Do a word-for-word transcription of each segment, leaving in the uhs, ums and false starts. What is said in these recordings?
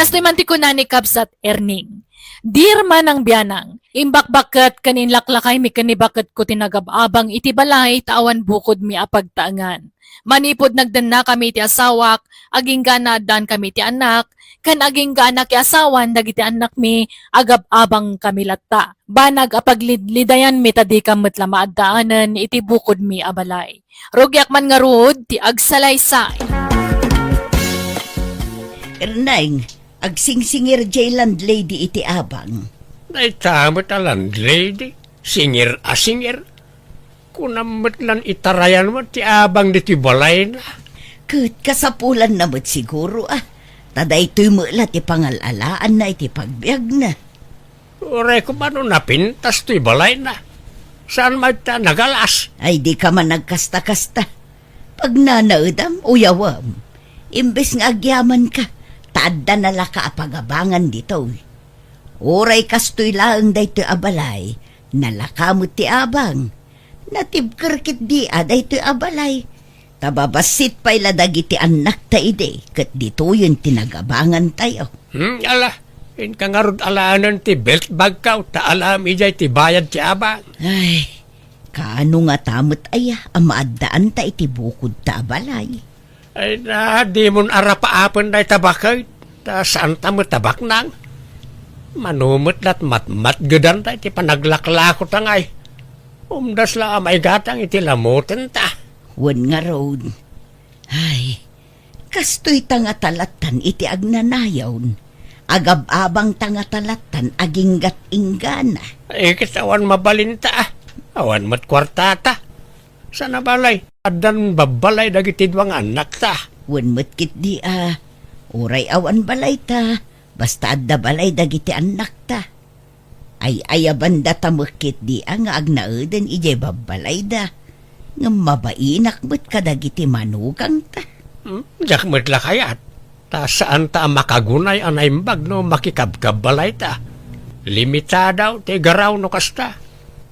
Kastoy man ti kuna ni Kabsat Erning, "Dear Manang Bianang, imbakbakket ken inlaklakaymi ken ni baketko ti nagab-abang iti balay ta awan bukodmi a pagtaengan. Manipud nagdennakami iti asawak, agingga naaddaankami iti annak, ken agingga a nakiasawan dagiti annakmi, agab-abangkami latta. Banag a paglidlidayanmi ta dikam met la maaddaanen iti bukodmi a balay. Rugiak man ngarud ti agsalaysay." Erneng, agsingsingir jay landlady iti abang. Dayta met a landlady, singir a singir. Kunam met lan itarayan met ti abang ditoy balayna. Ket kasapulanna met siguro, a. Ta daytoy met la ti pangal-alaanna iti pagbiagna. Uray koma no napintas toy balayna. Saan met ta nagalas? Ay, dika man agkasta-kasta. Pagnanaedam, uyawem. Imbes nga agyamanka, ta adda nalaka a pagabangan ditoy. Uray kastoy laeng daytoy a balay, nalaka met ti abang. Natibker ketdi a daytoy a balay. Ta babassit pay la dagiti annakta idi, ket ditoyen ti nagabangantayo. Hmm, ala, inka ngarud alaenen ti belt bagkaw, ta alaem idiay ti bayad ti abang. Ay, kaano ngata met aya a maaddaanta iti bukodta a balay? Ay na, dimon arapaapen dayta baket, ta saanta met a baknang. Mano met lat matmatgedan dayta iti panaglaklakota ngay. Umdas la a maigatang iti lamutenta. Wen ngarud. Ay, kastoy ta ngata lattan iti agnanayon. Agab-abang ta ngata lattan aginggat inggana. Ay, ket awan mabalinta, a. Awan met kuartata. Sana balay, addan babbalay dagiti dua nga annakta. Wen met ketdi a, uray awan balayta, basta adda balay dagiti annakta. Ay-ayabandata met ketdi a nga agnaeden idiay babbalayda, ngem mabainak met kadagiti manugangta. Hmm, diak met la kayat, ta saanta a makagunay a naimbag no makikabkabbalayta. Limitadaw ti garaw no kasta.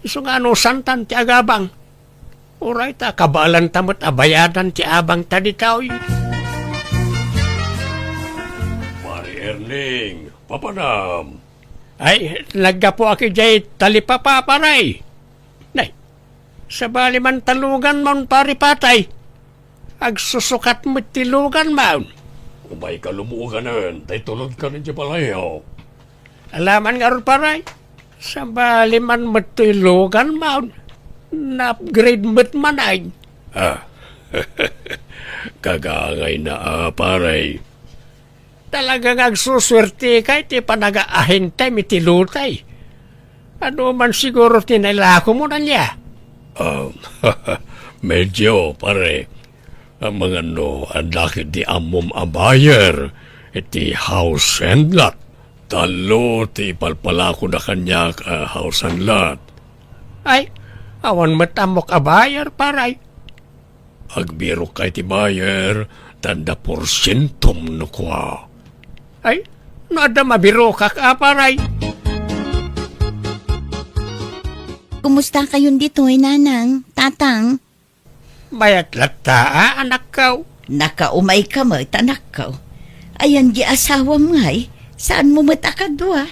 Isu nga anusantan ti agabang. Uray ta kabaelanta met a bayadan ti abangta ditoy. Pare Erning, papanam. Ay, naggapuak idiay talipapa, pare. Nay, sabali man ta luganmaon, pare Patay. Agsusukat met ti luganmaon. Umayka lumuganen, tay tulodkan idiay balayo. Alaman ngarud, pare. Sabali man met toy luganmaon. Na-upgrade met man ay. Ah, kagangayna a, pare. Talaga nga agsusuertika iti panagaahintem iti lutay. Adu man siguro ti nailakom, ania? Ah, medyo, pare. Amangan no adda ketdi ammom a buyer iti house and lot. Tallo ti ipalpalakon a kaniak a house and lot. Ay, awan met ammok a buyer, pare. Agbirokka iti buyer, ta adda porsientom no kua. Ay, no adda mabirokak a, pare. Kumustakayon ditoy, Nanang, Tatang? Mayat latta, a, anakko. Nakaumayka met, anakko. Ayan di asawam ngay, saanmo met a kadua?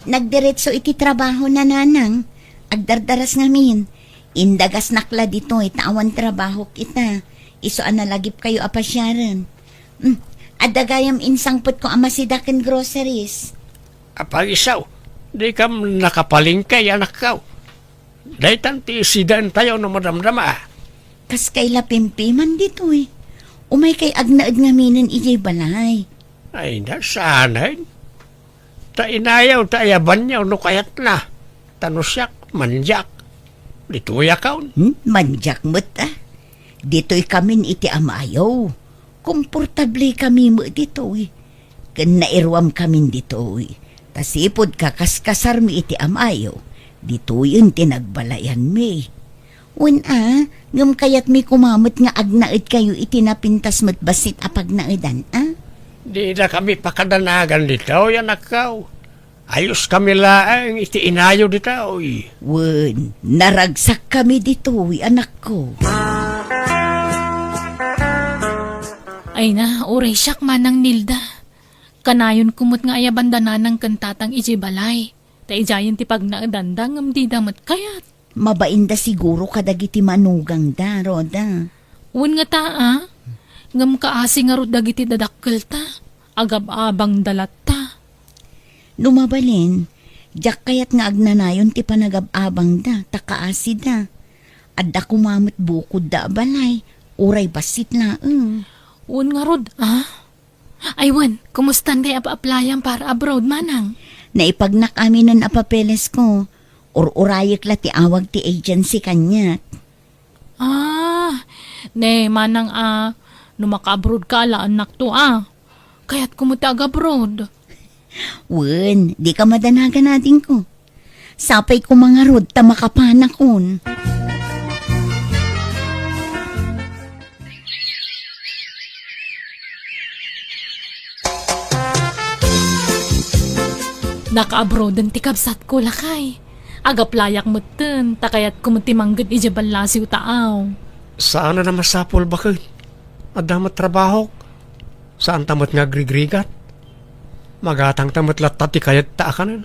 Nagdiretso iti trabahona, Nanang. Agdardaras ngamin. Indagasnak la ditoy ta awan trabahok ita. Isu a nalagipkayo a pasiaren. Hmm, adda gayam insangpetko a masida ken groceries. Apay isu, dikam nakapalengke, anakko. Daytan ti isidaentayo no madamdama. Kas kayla pimpiman ditoy. Umaykay agnaed ngaminen idiay balay. Ay, na, saanen. Ta inayaw, ta ayabanyaw no kayatna. Ta no siak, mandiak. Ditoyakon. Hmm? Mandiak met, a. Ditoykamin iti amayo. Komportablikami met ditoy. Ken nairuamkamin ditoy. Ta sipud kakaskasarmi iti amayo, ditoyen ti nagbalayanmi. Wen a, ngem kayatmi koma met nga agnaedkayo iti napintas met bassit a pagnaedan, a? Dinakami pakadanagan ditoy, anakko. Ayoskami laeng iti inayo ditoy. Wen, naragsakkami ditoy, anakko. Ay na, uray siak, Manang Nilda. Kanayonko met nga ayabanda nanang ken tatang idiay balay. Ta idiayen ti pagnaedanda ngem dida met kayat. Mabainda siguro kadagiti manugangda, Rhoda. Wen ngata, a? Ngem kaasi ngarud dagiti dadakkelta. Agab-abangda latta. No mabalin, diak kayat nga agnanayon ti panagab-abangda, ta kaasida. Adda koma met bukodda a balay, uray bassit laeng. Wen ngarud, a? Ay wen, kumusta ngay apaplayam para abroad, manang? Naipagnak aminen a papelesko. Ur-urayek la ti awag ti agency kaniak. Ah, ne, manang a, no makaabroad ka, alaennakto a. Kayatko met ti agabroad. Wen, dika madanagan, adingko. Sapay koma ngarud ta makapanakon. Nakaabroaden ti kabsatko, lakay. Agaplayak metten, ta kayatko met ti mangged idiay ballasiw taaw. Saan a masapul, baket. Adda met trabahok. Saanta met nga agrigrigat. Magatangta met latta ti kayatda a kanen.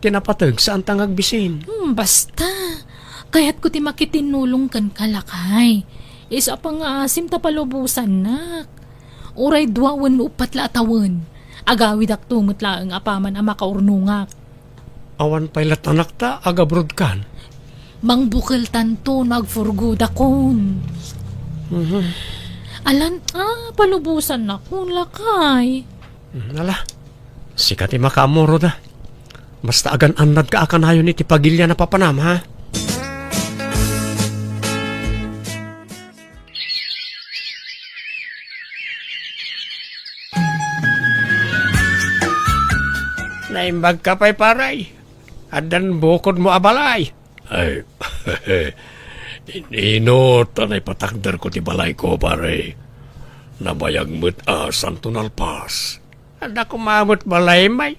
Ti napateg, saanta nga agbisin. Hmm, basta. Kayatko ti makitinnulong kenka, lakay. Isu a pangngaasim ta palubosannak. Uray dua wenno uppat la a tawen, agawidakto met laeng apaman a makaurnongak. Awan pay latta anakta, agabrodkan. Mangbukeltanto no agpurgodakon. Mhm. Alan, a, palubosannakon, lakay. Hmm, ala, sika ti makaammo, Rhoda. Basta agan-annadka a kanayon iti pagilian a papanam, ha? Naimbagka pay, pare. Addan bukodmo a balay. Ay, inino ta naipatakderko ti balayko, pare. Nabayag met a saanto nalpas. Adda koma met balay, may.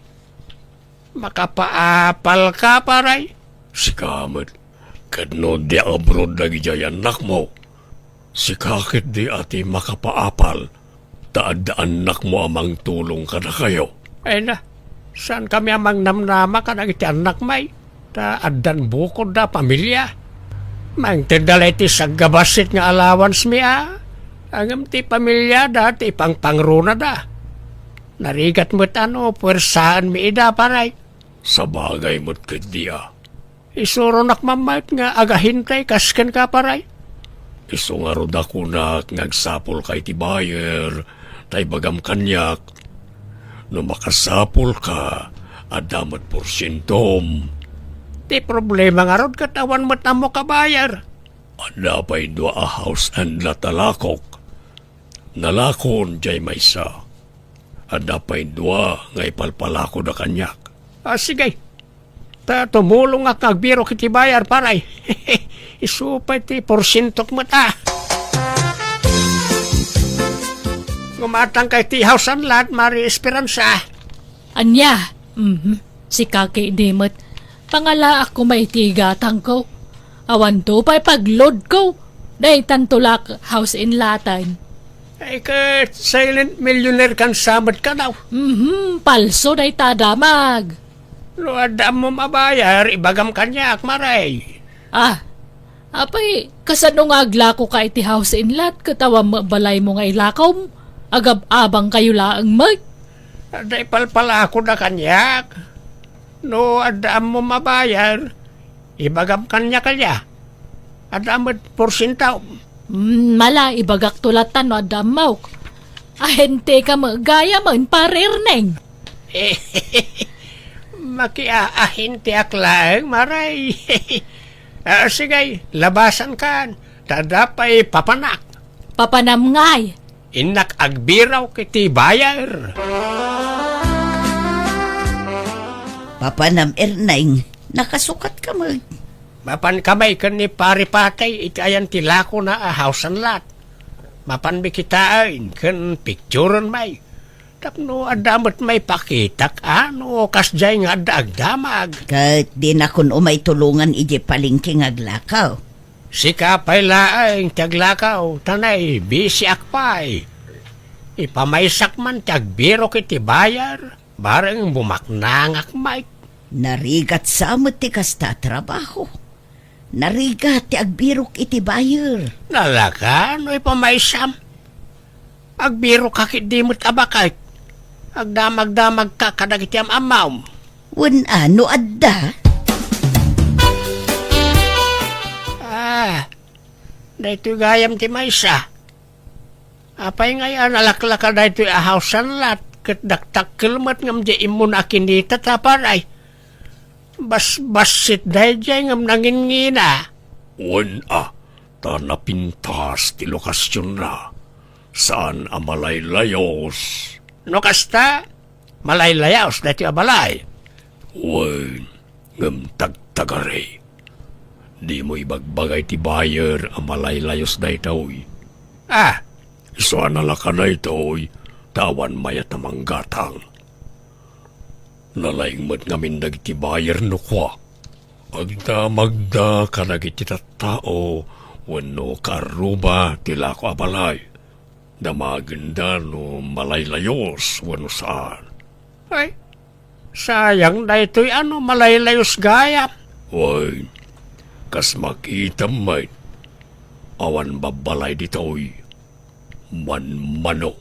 Makapaapalka, pare. Sika met. Ket no di abroad dagidiay annakmo, sika ketdi a ti makapaapal, ta adda annakmo a mangtulong kadakayo. Ay na, saankami a mangnamnama kadagiti annak, may, ta addan bukodda a pamilia. Mangtedda la iti saggabassit nga allowance mi a, ngem ti pamiliada ti ipangpangronada. Narigat met a no puersaenmi ida, pare. Sabagay met ketdi a. Isuronak mammayt nga agahintay kas kenka, pare. Isu ngarud a kunak nga agsapulka iti buyer, ta ibagam kaniak. No makasapulka, adda met porsientom. Ti problema ngarud ket awan met ammok a buyer. Adda pay dua a house and lot a lakok. Nalakon diay maysa. Adda pay dua nga ipalpalakoda kaniak. A, sige. Ta tumulongak nga agbirok iti buyer, pare. Isu pay ti porsientok met a. Gumatangka iti house and lot, Mari Esperanza. Ania? Mhm. Sika ketdi met. Pangalaak koma iti gatangko. Awanto pay pagloadko. Daytanto la house and lot-en. Ay, ket silent millionaire kan sa met kano. Mhm, palso dayta a damag. No adda ammom a buyer, ibagam kaniak, pare. Ah, apay, kasano nga aglakoka iti house and lot ket awan met balaymo nga ilakawm? Agab-abangkayo laeng met. Adda ipalpalakoda kaniak. No adda ammom a buyer, ibagam kaniak, ala. Adda met porsiento. Mm, mala, ibagakto latta no adda ammok. Ahenteka met gayam, Pare Erneng. Makiaahenteak laeng, Mare. Ah, sige, labasankan. Ta adda pay papanak. Papanam ngay. Innak agbirok iti buyer. Papanam, Erneng, nakasukatka met. Mapanka met ken ni Pare Patay iti ayan ti lakona a house and lot. Mapanmi kitaen ken picturen met. Tapno adda met maipakitak a no kasdiay nga adda agdamag. Ket dinakon umay tulongan idiay palengke nga aglakaw. Sika pay laeng ti aglakaw, ta naibisiak pay. Ipamaysak man ti agbirok iti buyer, bareng bumaknangak, Mike. Narigat sa met ti kasta a trabaho. Narigat ti agbirok iti buyer. Nalaka no ipamaysam. Agbirok ka ket di met abakek. Agdamagdamag ka kadagiti am-amam. Wen a no adda? Ah, daytoy gayam ti maysa. Apay ngay a nalaklaka daytoy a house and lot ket dakdakkel met ngem di immuna a kinita ta paray? Basbassit daydiay ngem nangingina. Wen a, ta napintas ti lokasionna. Saan a malaylayos. No kasta, malaylayos daytoy a balay. Wen, ngem tagtagari. Dimo ibagbaga iti buyer a malaylayos daytoy. Ah, isu a nalaka daytoy, ta awan mayat a manggatang. Nalaing met ngamin dagiti buyer no kua. Agdamagda kadagiti tattao wenno kaarruba ti lako a balay. Damagenda no malaylayos wenno saan. Ay, sayang daytoy a no malaylayos gayam. Wen, kas makitam met, awan babbalay ditoy. Manmano.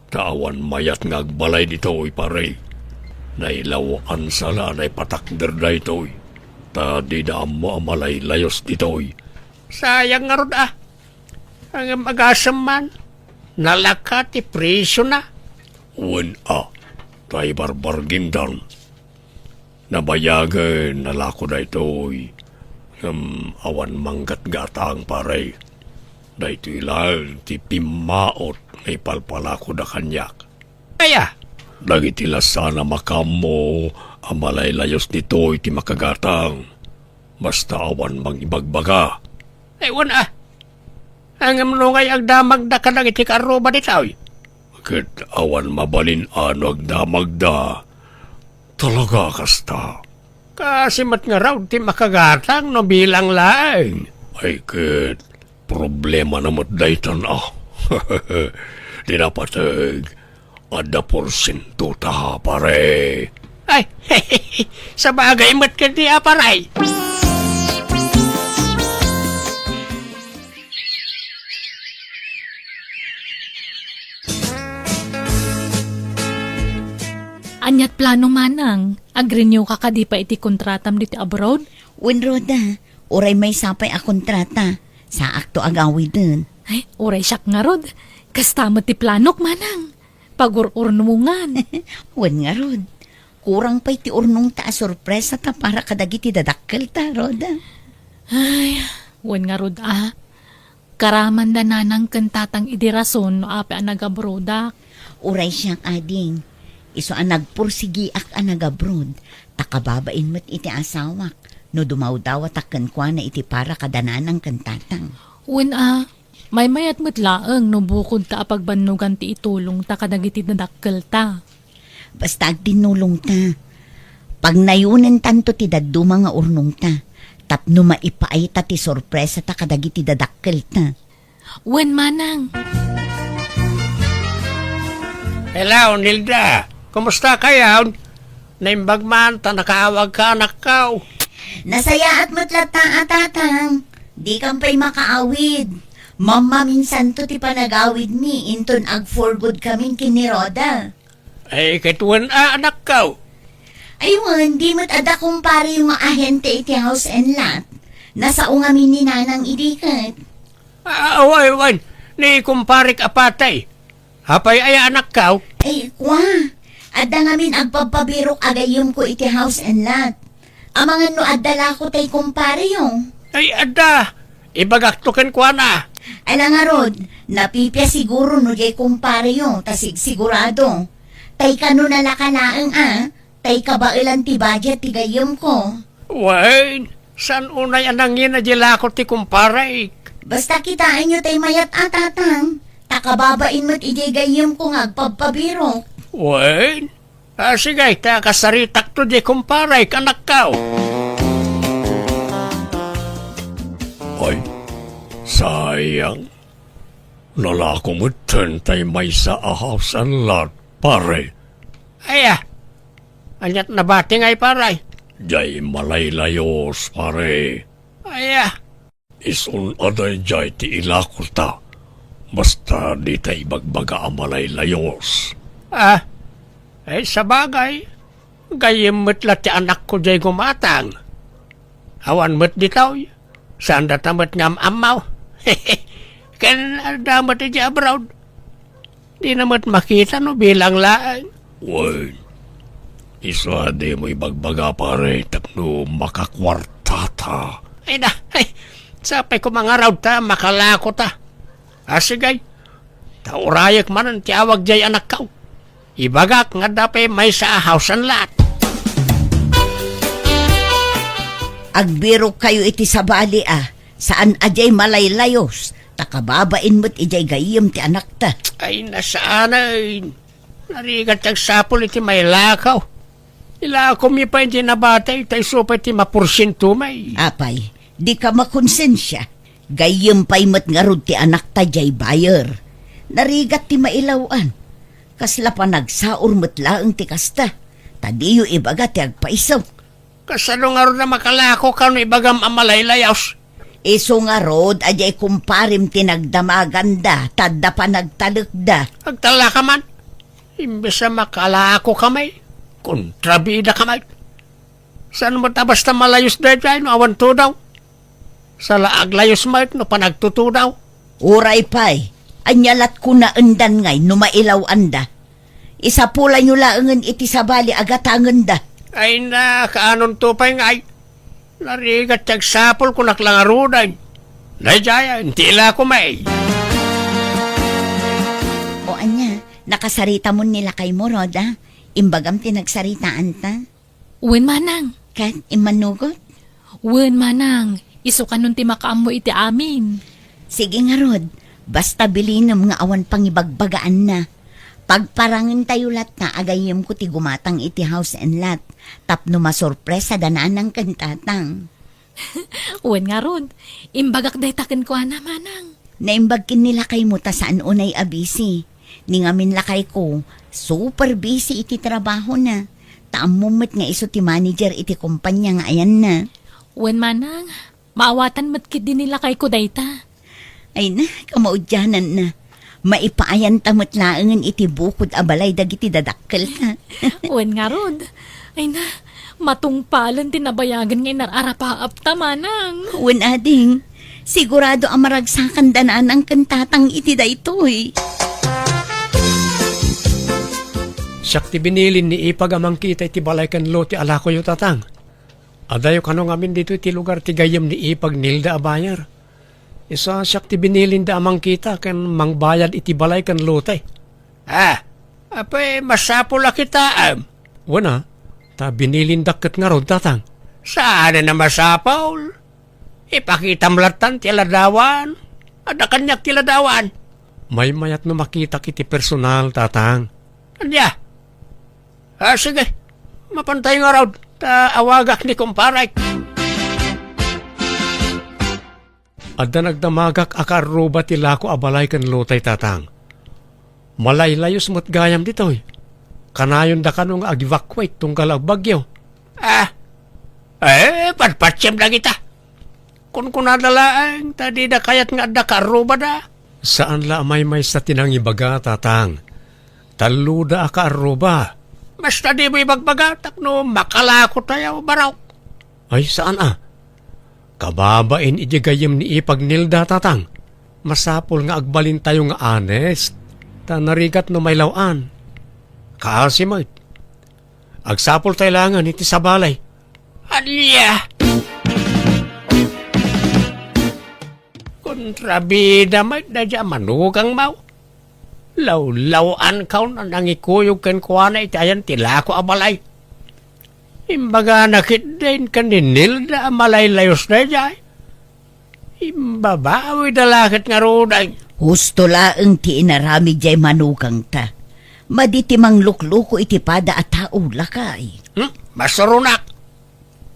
Ta awan mayat nga agbalay ditoy, pare. Nailaw-an sa la a naipatakder daytoy. Ta dida ammo a malaylayos ditoy. Sayang ngarud a. Ngem agasem man, nalaka ti presiona. Wen a, ta ibarbargindan. Nabayagen a lako daytoy, ngem awan manggatgatang, pare. Daytoy laeng ti pimmaot nga ipalpalakoda kaniak. Aya? Dagiti la saan a makaammo a malaylayos ditoy ti makagatang, basta awan mangibagbaga. Ay, wen a. Ngem no ngay agdamagda kadagiti kaarruba ditoy? Ket awan mabalin a no agdamagda. Talaga kasta. Kaasi met ngarud ti makagatang no bilang laeng. Ay ket, problemana met daytan a. Di napateg, adda porsiento ta, pare. Ay, sabagay met ket ni a, pare. Aniat plano manang? Ag-renew ka kadi pay iti kontratam ditoy abroad? Wen, Rhoda, uray maysa pay a kontrata. Saakto a gawiden. Ay, uray siak ngarud. Kasta met ti planok, manang. Pagur-urnongan. Wen ngarud. Kurang pay ti urnongta a sorpresata para kadagiti dadakkelta, Rhoda. Ay, wen ngarud a. Karamanda nanang ken tatang idi rason no apay a nagabrodak. Uray siak, ading. Isu a nagpursigiak a nagabrod, ta kababain met iti asawak no dumawdawatak kenkuana iti para kada nanang ken tatang. Wen a, maymayat met laeng no bukodta a pagbannogan ti itulongta kadagiti dadakkelta. Basta agtinnulongta. Pagnayonentanto ti dadduma nga urnongta tapno maipaayta ti sorpresata kadagiti dadakkelta. Wen manang. Hello, Nilda. Kumusta kayon? Naimbag man ta nakaawag ka, anakko. Nasayaat met latta a tatang. Dikan pay makaawid. Mammaminsanto ti panagawidmi inton ag-for good kamin ken ni Rhoda. Ay, ket wen a, anakko. Ay wen, di met adda kumpareyo nga ahente iti house and lot. Nasao ngamin ni nanang idi ket. Ah, wen, wen, ni kumparek a patay. Apay aya, anakko? Ay, kua. Adda ngamin agpabpabirok a gayyemko iti house and lot. Amangan no adda lako tay kumpareyo. Ay, adda. Ibagakto kenkuana. Ala ngarud, napipia siguro no diay kumpareyo, ta sigsigurado. Tay kano nalaka laeng a, tay kabaelan ti budget ti gayyemko. Wen, saan unay a nangina diay lako ti kumparek? Basta kitaenyo tay mayat a tatang, ta kababain met idiay gayyemko nga agpabpabirok. Wen, Ah, sige, ta kasaritakto diay kumparek, anakko. Ay, sayang. Nalako metten tay maysa a house and lot, pare. Aya, aniat nabati ngay, pare? Jay malaylayos, pare. Aya. Isun a dayjay ti ilakota. Basta dita ibagbaga a malaylayos. Ah, ay, sabagay. Gayyem met la ti anakko jay gumatang. Awan met ditoy. Saan data met nga am-ammaw? Ken adda met idiay abroad. Dina met makita no bilang laeng. Wen, isu a dimo ibagbaga, pare, tapno makakuartata. Ay na, ay, sapay ko mangarud ta, makalako ta. Ah, sige. Ta urayek manen ti awag jay anakko. Ibagak nga adda pay maysa a house and lot. Agbirokkayo iti sabali a, saan a jay malaylayos, ta kababain met ijay gayyem ti anakta. Ay, nasaanen. Narigat ti agsapul iti mailakaw. Ilakom mi pay iti nabati, ta isu pay ti maporsiento may. Apay, dika makonsensia. Gayyem pay met ngarud ti anakta jay buyer. Narigat ti mailaw-an. Kasla panagsaur met laeng ti kasta, ta diyo ibaga ti agpaiso. Kasano ngarud a makalako kano ibagam a malaylayos? Isu ngarud a jay kumparem ti nagdamaganda, ta adda panagtalekda. Agtalaka man. Imbes a makalako kami, kontrabida kami. Saan met a basta malayos daytoy no awan tudaw? Saan la aglayos met no panagtutudaw? Uray pay, ania lat kunaendan ngay no mailaw-anda? Isapulanyo laengen iti sabali a gatangenda. Ay na, kaanonto pay ngay? Narigat ti agsapul kunak la ngaruden. Daydiay, inti ilako may. O ania, nakasaritamon ni lakaymo, Rhoda? Imbagam ti nagsaritaanta? Wen, manang. Ket immanugot? Wen, manang. Isu kanon ti makaammo iti amin. Sige ngarud, basta bilinem nga awan pangibagbagaanna. Pagparangentayo latta a gayyemko ti gumatang iti house and lot tapno masurpresa da nanang ken tatang. Wen ngarud, imbagak dayta kenkuana, manang. Naimbag ken ni lakaymo ta saan unay a busy. Ni ngamin lakayko, super busy iti trabahona. Ta ammom met nga isu ti manager iti kompania nga ayanna. Wen manang, maawatan met ketdi ni lakayko dayta. Ay na, kamaudiananna. Maipaayanta met laengen iti bukod a balay dagiti dadakkelta. Wen ngarud. Ay na, matungpalen ti nabayagen nga inar-arapaapta, manang. Wen, ading. Sigurado a maragsakanda nanang ken tatang iti daytoy. Siak ti binilin ni Ipag a mangkita iti balay ken lote a lakoyo, tatang. Adayo kano ngamin ditoy ti lugar ti gayyem ni Ipag Nilda a buyer. Isu a siak ti binilinda a mangkita ken mangbayad iti balay ken lote. Ah, apay, masapul a kitaem? Wen a, ta binilindak ket ngarud, tatang. Saanen a masapul. Ipakitam lattan ti ladawan. Adda kaniak ti ladawan. Maymayat no makitak iti personal, tatang. Ania? Ah, sige. Mapantayo ngarud, ta awagak ni kumparek. Adda nagdamagak a kaarruba ti lako a balay ken lotay, tatang. Malaylayos met gayam ditoy. Kanayonda kano nga ag-evacuate tunggal agbagyo. Ah, eh, patpatsem dagita. Kunkunada laeng ta dida kayat nga adda kaarrubada. Saan la a maymaysa ti nangibaga, tatang. Talloda a kaarruba. Basta dimo ibagbaga tapno makalako tayo, barok. Ay, saan a? Kababain iti gayyem ni Ipag Nilda, tatang. Masapul nga agbalintayo nga honest. Ta narigat no mailaw-an. Kaasi met. Agsapul tayo laengen iti sabali. Ania? Kontrabida met daydiay a manukangmo. Lawlaw-ankaw a nangikuyog kenkuana iti ayan ti lako a balay. Imbagana ketdin ken ni Nilda a malaylayos daydiay. Imbabawida la ket ngaruden. Husto laeng ti inaramid jay manukangta. Madi ti manglukloko iti pada a tao, lakay. Hmm? Masuronak.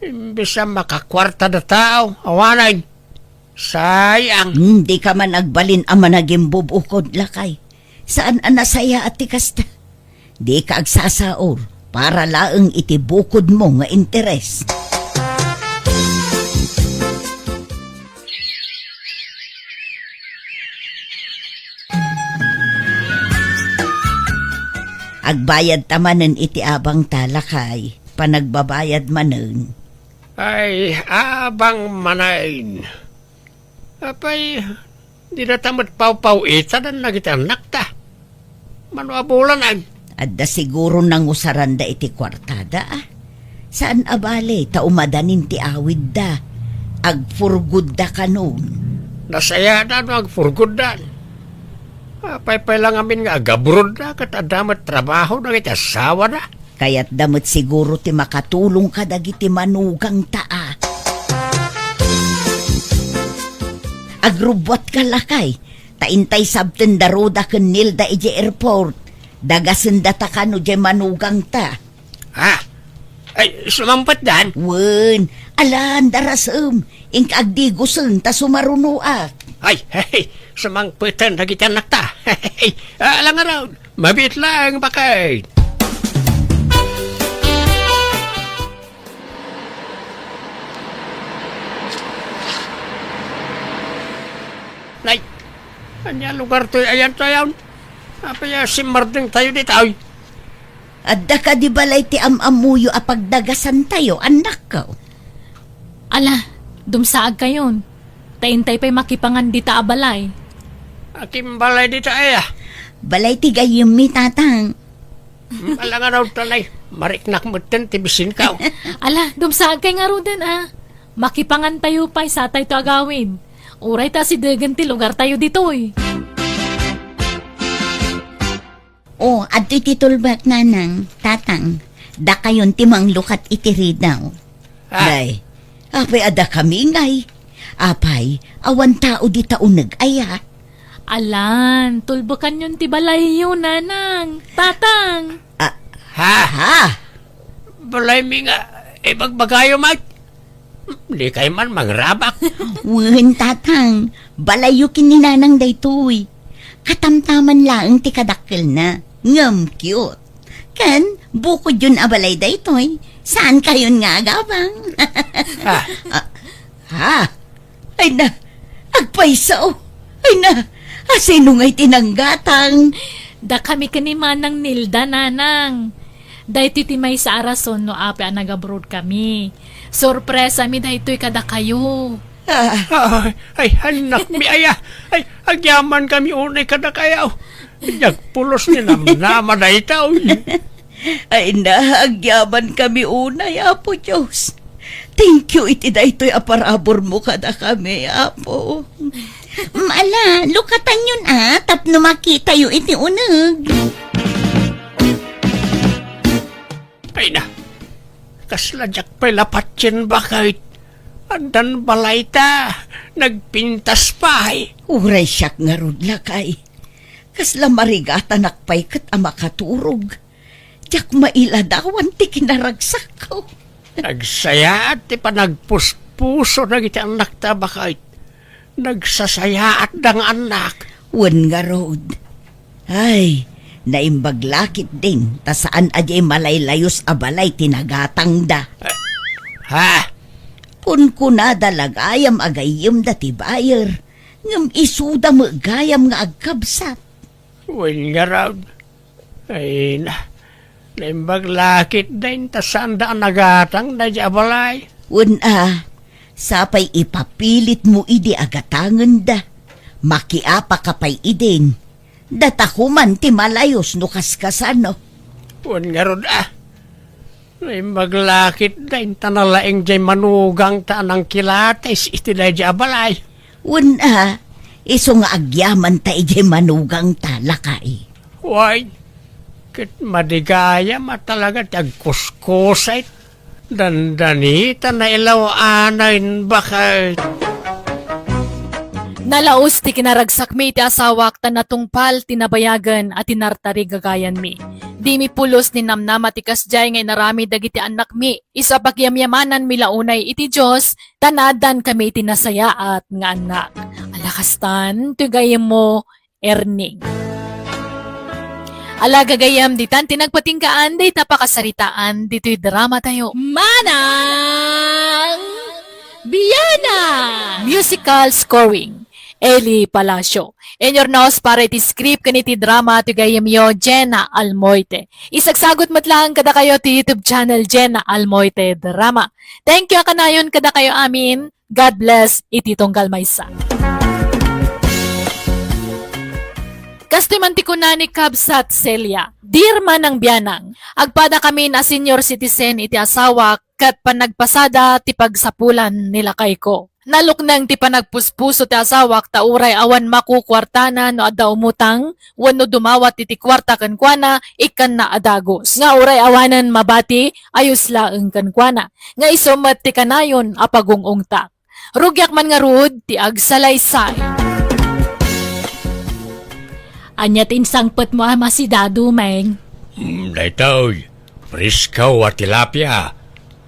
Imbes a makakuarta da tao, awanen. Sayang. Hmm, dika man agbalin a managimbubukod, lakay. Saan a nasayaat ti kasta? Dika agsasaor, para laeng iti bukodmo nga interes. Agbayad ta manen iti abang ta, lakay. Panagbabayad manen. Ay, abang manen. Apay, dida ta met pawpaw-itadan dagiti annakta. Mano a bulan, ay? Adda siguro nangusaranda iti kuartada, ah. Saan a bale, ta umadanin ti awidda. Agpurgodda kanon. Nasayada no agpurgoddan. Apay pay la ngamin nga agabrodda, ket adda met trabaho dagiti asawada. Kayatda met siguro ti makatulong kadagiti manugangta, a. Agrubbuatka, lakay, ta intay sabten da Roda ken Nilda idiay airport. Dagasendata kano diay manugangta. Ha? Ay, sumangpetdan? Wen, alan, darasem. Inka agdigosen ta sumarunoak. Ay, hey, sumangpeten dagiti annakta. Hey, ala ngarud. Mabiit laeng, bakay. Nay, ania lugar toy ayan to ayan? Apay a simmardeng tayo ditoy? Adda kadi balay ti am-ammoyo a pagdagasantayo, annakko? Ala, dumsaag kayon. Ta intay pay makipangan dita a balay. Akin balay dita aya? Balay ti gayyemmi, tatang. Hmm, ala nga daw, tanay. Mariknak metten ti bisinkaw. Ala, dumsaag kay ngaruden, a. Makipangan tayo pay, satay to agawid. Uray ta asidegen ti lugar tayo ditoy. O, adtoy ti tulbek, nanang, tatang. Dakayon ti manglukat iti ridaw. Ah. Day, apay a dakami ngay? Apay, awan tao dita uneg aya? Alan, tulbekanyon ti balayyo, nanang, tatang. Ah, ha? Ha? Balaymi nga ibagbagayo met. Dikay man mangrabak. Wen, tatang, balayyo ken ni nanang daytoy. Katamtaman laeng ti kadakkelna, ngem cute. Ken, bukodyon a balay daytoy, saankayon nga agabang. Ah. Ah, ha? Ay na, agpayso. Ay na, asino ngay ti nanggatang? Dakami ken ni Manang Nilda, nanang. Daytoy ti maysa a rason no apay a nag-abroad kami. Sorpresami daytoy kadakayo. Ah. Ay, ay, annakmi aya. Ay, agyamankami unay kadakayo. Diak pulos ni namnama daytoy. Ay na, agyamankami unay, Apo Dios. Thank you iti daytoy a paraburmo kadakami, Apo. Ala, lukatanyon a, tapno makitayo iti uneg. Ay na, kasla diak pay la patien, bakay. Addan balayta, nagpintas pay. Uray siak ngarud, lakay. Kasla marigatanak pay ket a makaturog. Diak mailadawan ti kinaragsakko. Nagsayaat ti panagpuspuso dagiti annakta, bakay. Nagsasayaatda nga annak. Wen ngarud. Ay, naimbag la ketdin, ta saan a diay malaylayus a balay ti nagatangda. Ha? Kunkunada la gayam a gayyemda ti buyer, ngem isuda met gayam nga agkabsat. Wen ngarud. Ay na, naimbag la ketdin ta saanda a nagatang daydiay a balay. Wen a, sapay ipapilitmo idi a gatangenda. Makiapaka pay idin. Datako man ti malayus no kaskasano. Wen ngarud a. Naimbag la ketdin ta nalaing diay manugangta a nangkilatis iti daydiay a balay. Wen a, isu nga agyamanta idiay manugangta, lakay. Wen, ket madi gayam a talaga ti agkuskusit. Dandanita nailaw-anen, bakay. Nalaus ti kinaragsakmi iti asawak ta natungpal ti nabayagen a tinartarigagayanmi. Dimi pulos ninamnama ti kasdiay nga inaramid dagiti annakmi. Isu a pagyamyamananmi la unay iti Dios ta naaddaankami iti nasayaat nga annak. Ala kastan, ti gayyemmo, Erning. Ala gagayyem, ditan ti nagpatinggaan dayta pakasaritaan ditoy drama tayo. Manang Biana! Musical scoring, Eli Palacio. Inurnos para iti script ken iti drama ti gayyemyo, Jenna Almoite. Isagsagut met laeng kadakayo ti YouTube channel, Jenna Almoite Drama. Thank you a kanayon kadakayo amin. God bless iti tunggal maysa. Kastoy man ti kuna ni Kabsat Celia, "Dear Manang Bianang, agpadakamin a senior citizen iti asawak ket panagpasada ti pagsapulan ni lakayko. Nalukneng ti panagpuspuso ti asawak ta uray awan makukuartana no adda umutang wenno dumawat iti kuarta kenkuana, ikkanna a dagus. Nga uray awanen mabati, ayos laeng kenkuana. Nga isu met ti kanayon a pagung-ungtak. Rugiak man ngarud ti agsalaysay." Ania ti insangpetmo a masidadu, Meng? Mm, daytoy, presko a tilapia.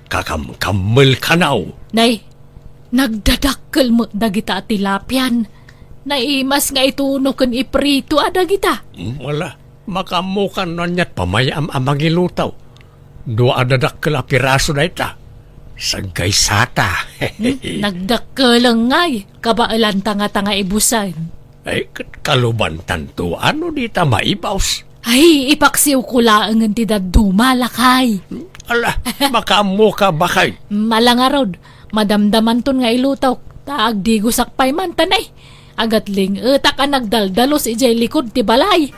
Kakamkammel kanaw. Nay, nagdadakkel met dagita a tilapian. Naimas nga ituno ken iprito a dagita. Mm, wala. Makaammokan no aniat pamayam a mangiluto. Dua a dadakkel a piraso dayta. Saggaysata. Hmm, nagdakkel ngay. Kabaelanta ngata nga ibusen. Ay, ket kalubantanto, ano dita maibus? Ay, ipaksiwko laengen ti dadduma, lakay. Ala, makaammoka, bakay. Malangarod, madamdamanton nga ilutok, ta agdigusak pay man, ta nay, agatling-etak a nagdaldalus idiay likud ti balay.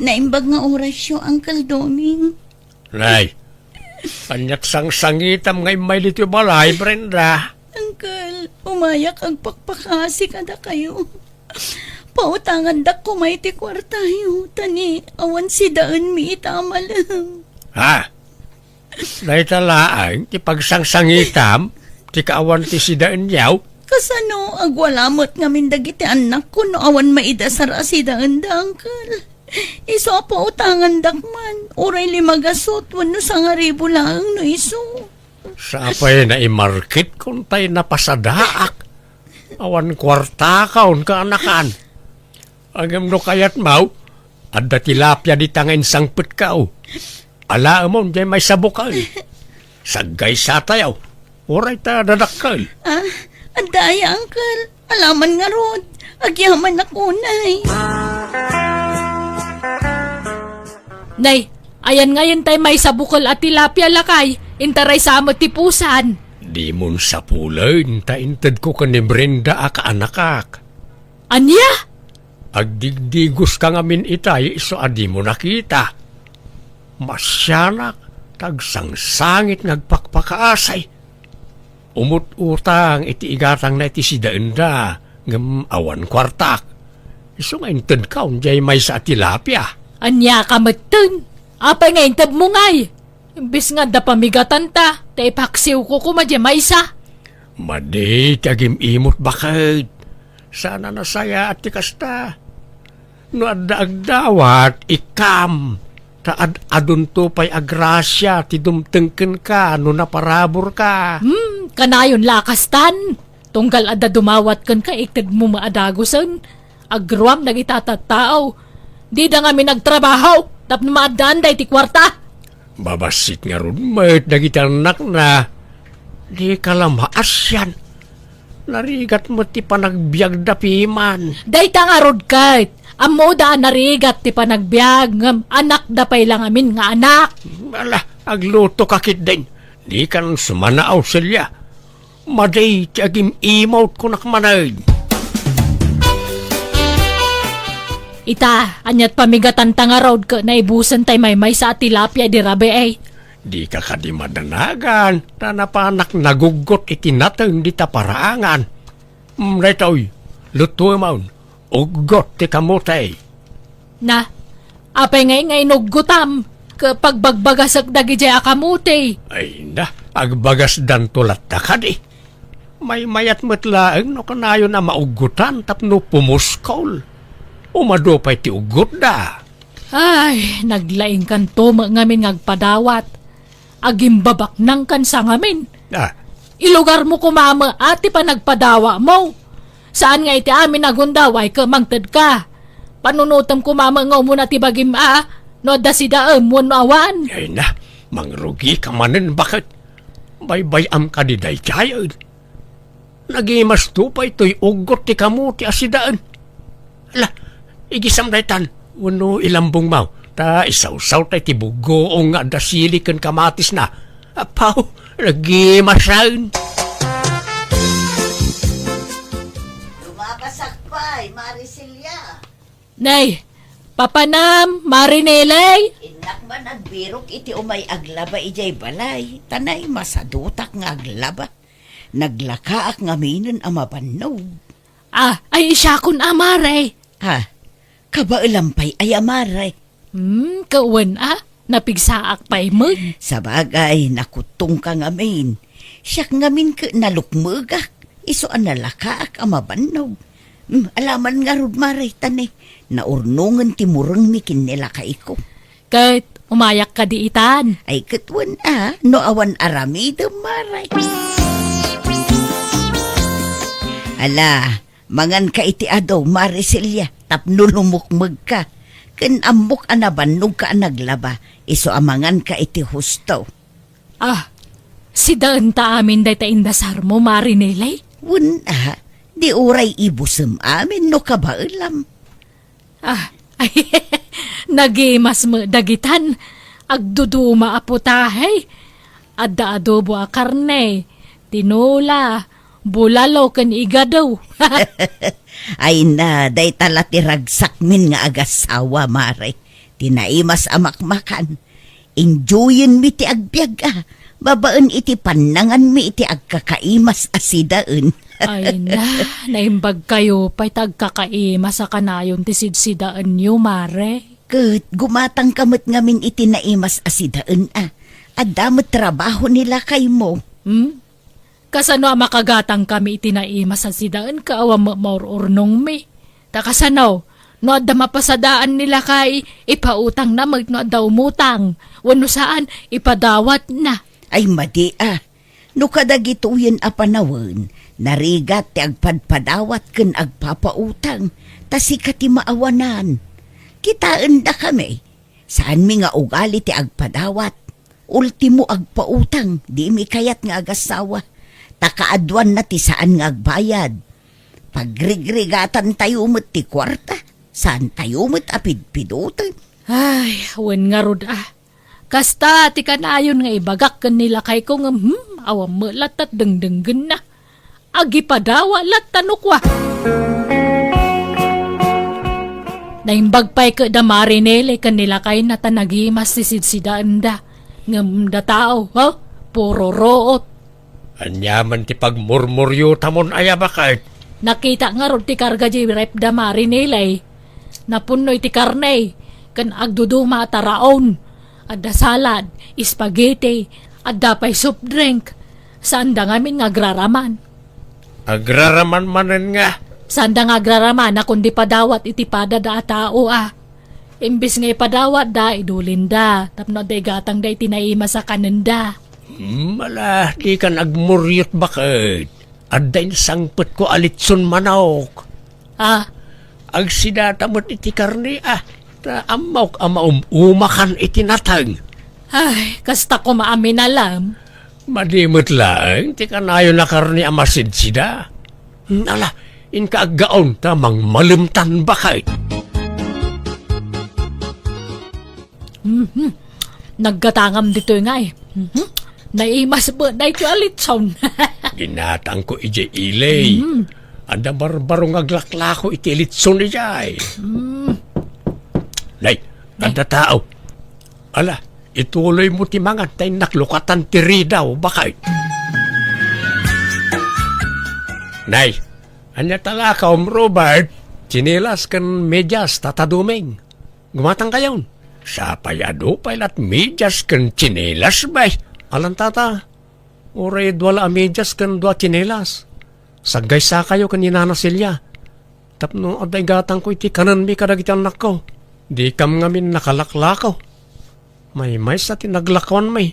Naimbag nga orasyo, Uncle Doming. Nay, aniat sangsangitam nga immay ditoy balay, Brenda? Uncle, umayak agpakpakasi kadakayo. Pautangandak koma iti kuartayo, ta ni awan sidaenmi ita a malem. Ha? Dayta laeng ti pagsangsangitam, ti kaawan ti sidaenyo? Kasano, agwala met ngamin dagiti annakko no awan maidasar a sidaenda, Uncle? Isu a pautangandak man, uray lima gasut wenno sangaribu laeng no isu. Sapay naimarketkon tay napasadaak. Awan kuartakaon kaanakan. Ngem no kayatmo, adda tilapia dita nga insangpetka. Alaemon diay maysa a bukel. Saggaysatayo. Uray ta dadakkel. Ah, adda aya, Uncle? Alaman ngarud. Agyamanak unay. Nay, ayan ngayen tay maysa a bukel a tilapia, lakay. Intaray sa met ti pusan. Dimon sapulen ta intedko ken ni Brenda a kaanakak. Ania? Agdigdigoska ngamin itay isu a dimo nakita. Masianak, ta agsangsangit nga agpakpakaasi. Umut-utang iti igatangna iti sidaenda, ngem awan kuartak. Isu nga intedka diay maysa a tilapia. Ania ka metten? Apay nga intedmo ngay? Imbes nga adda pamigatanta, ta ipaksiwko koma diay maysa. Madi ti agim-imot, baket. Saan a nasayaat ti kasta. No adda agdawat, ikkam, ta ad-adunto pay a grasia ti dumteng kenka no naparaburka. Hmm, kanayon la a kastan. Tunggal adda dumawat kenka, itedmo met a dagusen. Agruam dagita a tattao. Dida ngamin agtrabaho tapno maaddaanda iti kuarta. Babassit ngarud met dagiti annakna. Dika la maasian. Narigat met ti panagbiagda piman. Dayta ngarud ket, ammoda a narigat ti panagbiag, ngem anakda pay la ngamin nga anak. Ala, aglutoka ketdin. Dikan sumanaaw, Celia. Madi ti agim-imot, kunak manen. Ita, aniat pamigatanta ngarud ket naibusen tay maymaysa a tilapia idi rabii? Dika kadi madanagan, ta napanak naguggot iti nateng dita paraangan. Mm, daytoy, lutuemon, uggot ti kamote. Na, apay ngay nga inuggotam? Ka-, pagbagbagasek dagidiay a kamuti. Ay na, agbagasdanto latta kadi. Maymayat met laeng no kanayon a mauggotan tapno pumuskol. Umadu pay ti uggotda. Ay, naglaingkanto met ngamin nga agpadawat. Agimbabaknangkan sa ngamin. Ah. Ilugarmo koma met ti panagpadawatmo. Saan nga iti amin a gundaway ket mangtedka. Panunotem koma met nga umuna ti bagim a, no adda sidaem wenno awan. Ay na, mangrugika manen baket. Baybay-am kadi daydiay. Nagimasto pay toy uggot ti kamuti a sidaen. Ala, igisam daytan, wenno ilambongmo, ta isawsawtay ti buggoong nga adda sili ken kamatisna. Apaw, nagimasen. Lumabasak pay, Mari Celia. Nay, papanam, Mari Nelay. Innak man agbirok iti umay aglaba idiay balay, ta nay masadutak nga aglaba. Naglakaak ngaminen a mabannog. Ah, ay, siakon a, Mare. Ah, kabaelam pay aya, Mare? Hmm, kawen a, napigsaak pay met. Sabagay, nakuttongka ngamin. Siak ngamin ket nalukmegak, isu a nalakaak a mabannog. Hmm, alaman ngarud, Mare, ta ne, naurnongen ti murengmi ken ni lakayko. Ket umayak kadi itan? Ay, ket wen a, no awan aramidem, Mare. Ala, manganka iti adu, Mare Celia, tapno lumukmegka. Ken ammok a nabannogka a naglaba, isu a manganka iti husto. Ah, sidaenta amin dayta indasarmo, Mare Nelay? Wen a, di uray ibusem amin no kabaelam. Ah, ay, nagimas met dagitan. Agduduma a putahe. Adda adobo a karne, tinola, bulalo ken igado. Ay na, dayta la ti ragsakmin nga agassawa, Mare. Ti naimas a makmakan. Enjoyenmi ti agbiag a, babaen iti pannanganmi iti agkakaimas a sidaen. Ay na, naimbagkayo pay ta agkakaimas a kanayon ti sidsidaenyo, Mare. Ket gumatangka met ngamin iti naimas a sidaen a. Adda met trabaho ni lakaymo. Hmm? Kasano a makagatangkami iti naimas a sidaen ket awan met maur-urnongmi? Ta kasano, no adda mapasadaan ni lakay, ipautangna met no adda umutang, wenno saan, ipadawatna. Ay, madi a. No kadagitoyen a panawen, narigat ti agpadpadawat ken agpapautang, ta sika ti maawanan. Kitaendakami, saanmi nga ugali ti agpadawat. Ultimo, agpautang, dimi kayat nga agassawa. Ta kaaduanna ti saan nga agbayad. Pagrigrigatantayo met ti kuarta, saantayo met a pidpidoten. Ay, wen ngarud a. Kasta ti kanayon nga ibagak ken ni lakayko ngem, hmm, awan met lattat dengdenggenna. Agipadawat latta no kua. Naimbag pay ket da Mare Nelay ken ni lakayna ta nagimas ti sidsidaenda. Ngem da tao, ha? Puro ruot. Ania man ti pagmurmuriotamon aya baket? Nakita ngarud ti karga di ref da Mare Nelay. Napunno iti karne, ken agduduma a taraon. Adda salad, spaghetti, adda pay soft drink. Saanda ngamin nga agraraman. Agraraman manen nga? Saanda nga agraraman a kundi padawat iti pada da a tao a. Imbes nga ipadawatda, idulinda, tapno adda igatangda iti naimas a kanenda. Hmm, ala, dikan agmuriot baket. Adda insangpetko a litson manok. Ah. Agsidata met iti karne, ah. Ta ammok a maum-umakan iti nateng. Ay, kasta koma a minalam. Madi met laeng ti kanayon a karne a masidsida. Hmm, ala, inka aggaon ta mangmalemtan baket. Mhm. Naggatangam ditoy nga eh. Mhm. Naimas ba na ito a litson? Ginatangko idiay ili. Mhm. Adda barbaro nga aglaklako iti litson idiay. Mhm. Nay, adda tao. Ala, ituloy mo ti mangan ta innak lukatan ti ridaw, baket. Nay, ania talakaw, Robert? Tsinelas ken medyas, Tata Doming. Gumatang kayon. Sapay adu pay lat medias ken tsinelas, bay. Alan, tata. Uray dua la a medias ken dua a tsinelas. Saggaysakayo ken ni Nana Celia. Tapno adda igatangko iti kanenmi kadagiti annakko. Dikam ngamin nakalaklako. Maymaysa ti naglakuanmi.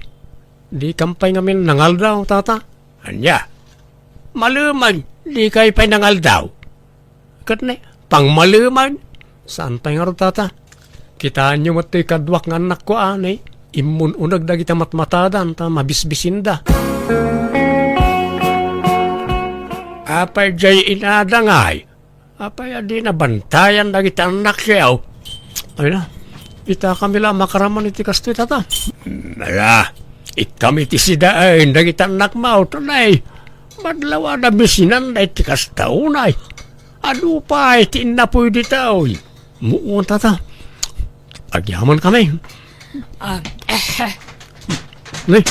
Dikam pay ngamin nangaldaw, tata. Ania? Malumen, dikay pay nangaldaw. Ket ne, pangmalumen. Saan pay ngarud, tata? Kitaenyo met toy kaduak nga annakko a, ne, immun-uneg dagiti matmatadan ta mabisbisinda. Apay diay inada ngay? Apay a di nabantayan dagiti annakyo? Ay na, itakami la a makaraman iti kastoy, tata. Ala, ikkami ti sidaen dagiti annakmo, tunay. Madlaw a nabisinanda iti kasta unay. Adu pay ti innapuy ditoy. Muon, tata. Agyamankami. Ah, eh, Nay,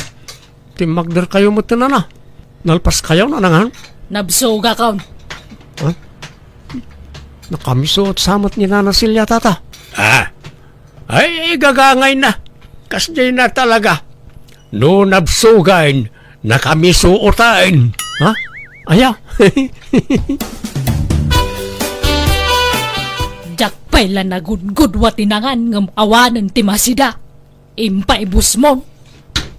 timmagderkayo met, nana. Nalpaskayo, nanangan? Nabsogakon. Ha? Nakamiso sa met ni Nana Celia, tata. Ah. Ay, igagangay na. Kasdiay na talaga. No nabsogan, nakamiso utaen. Ha? Aya? Diak pay la nagudgudua ti nangan ngem awanen ti masida. Impaibusmon.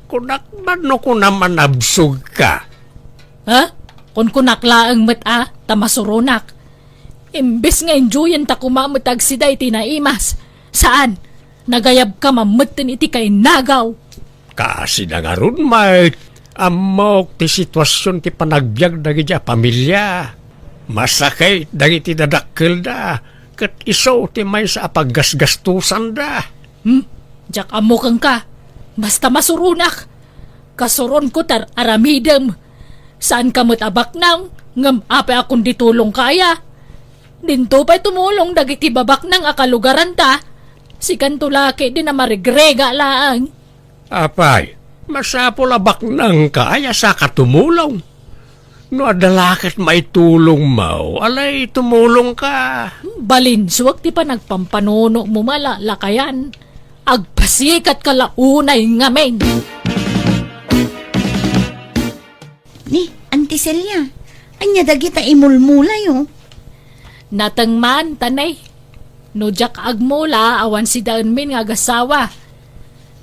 Kunak man no kunam a nabsogka. Ha? Kunkunak laeng met a, ta masuronak. Imbes nga enjoyen ta koma met agsida iti naimas. Saan? Nagayabka mammetten iti kainagaw. Kasida ngarud met, ammok ti situasion ti panagbiag dagiti a pamilia. Masakit dagiti dadakkelda, ket isu ti maysa a paggasgastosanda. Hmm? Diak ammo kenka. Basta masuronak. Kasuronko ti ar-aramidem. Saanka met a baknang, ngem apay a kundi tulongka aya? Dinto pay tumulong dagiti babaknang a kalugaranta. Sikanto la ketdi a marigrega laeng. Apay, masapul a baknangka aya saka tumulong? No adda la ket maitulongmo, alay tumulongka. Balinsuak ti panagpampanunomo, malalakayan. Agpasikatka la unay ngamin. Ni, Auntie Celia, ania dagita imulmulayo? Nateng man, tanay. No diak agmula, awan sidaenmin nga agasawa.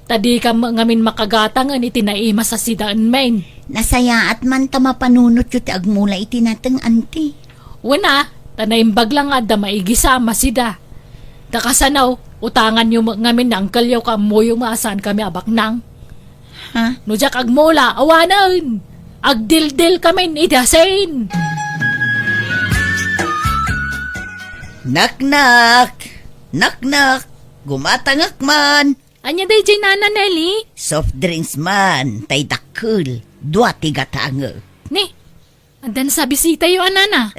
Ta dikam ngamin makagatangen iti naimas a sidaenmin. Nasayaat man ta mapanunotyo ti agmula iti nateng, Auntie. Wen a, ta naimbag la nga adda maigisam a sida. Ta kasano, utanganyo met ngamin ni angkelyo ken ammoyo nga saankami a baknang. Ha? No diak agmula, awanen! Agdildilkamin iti asin! Naknak! Naknak! Gumatangak man! Ania daydiay, Nana Nelly? Soft drinks man, tay dakkel. Dua ti gatangek. Ni, addan sa bisitayo a, Nana?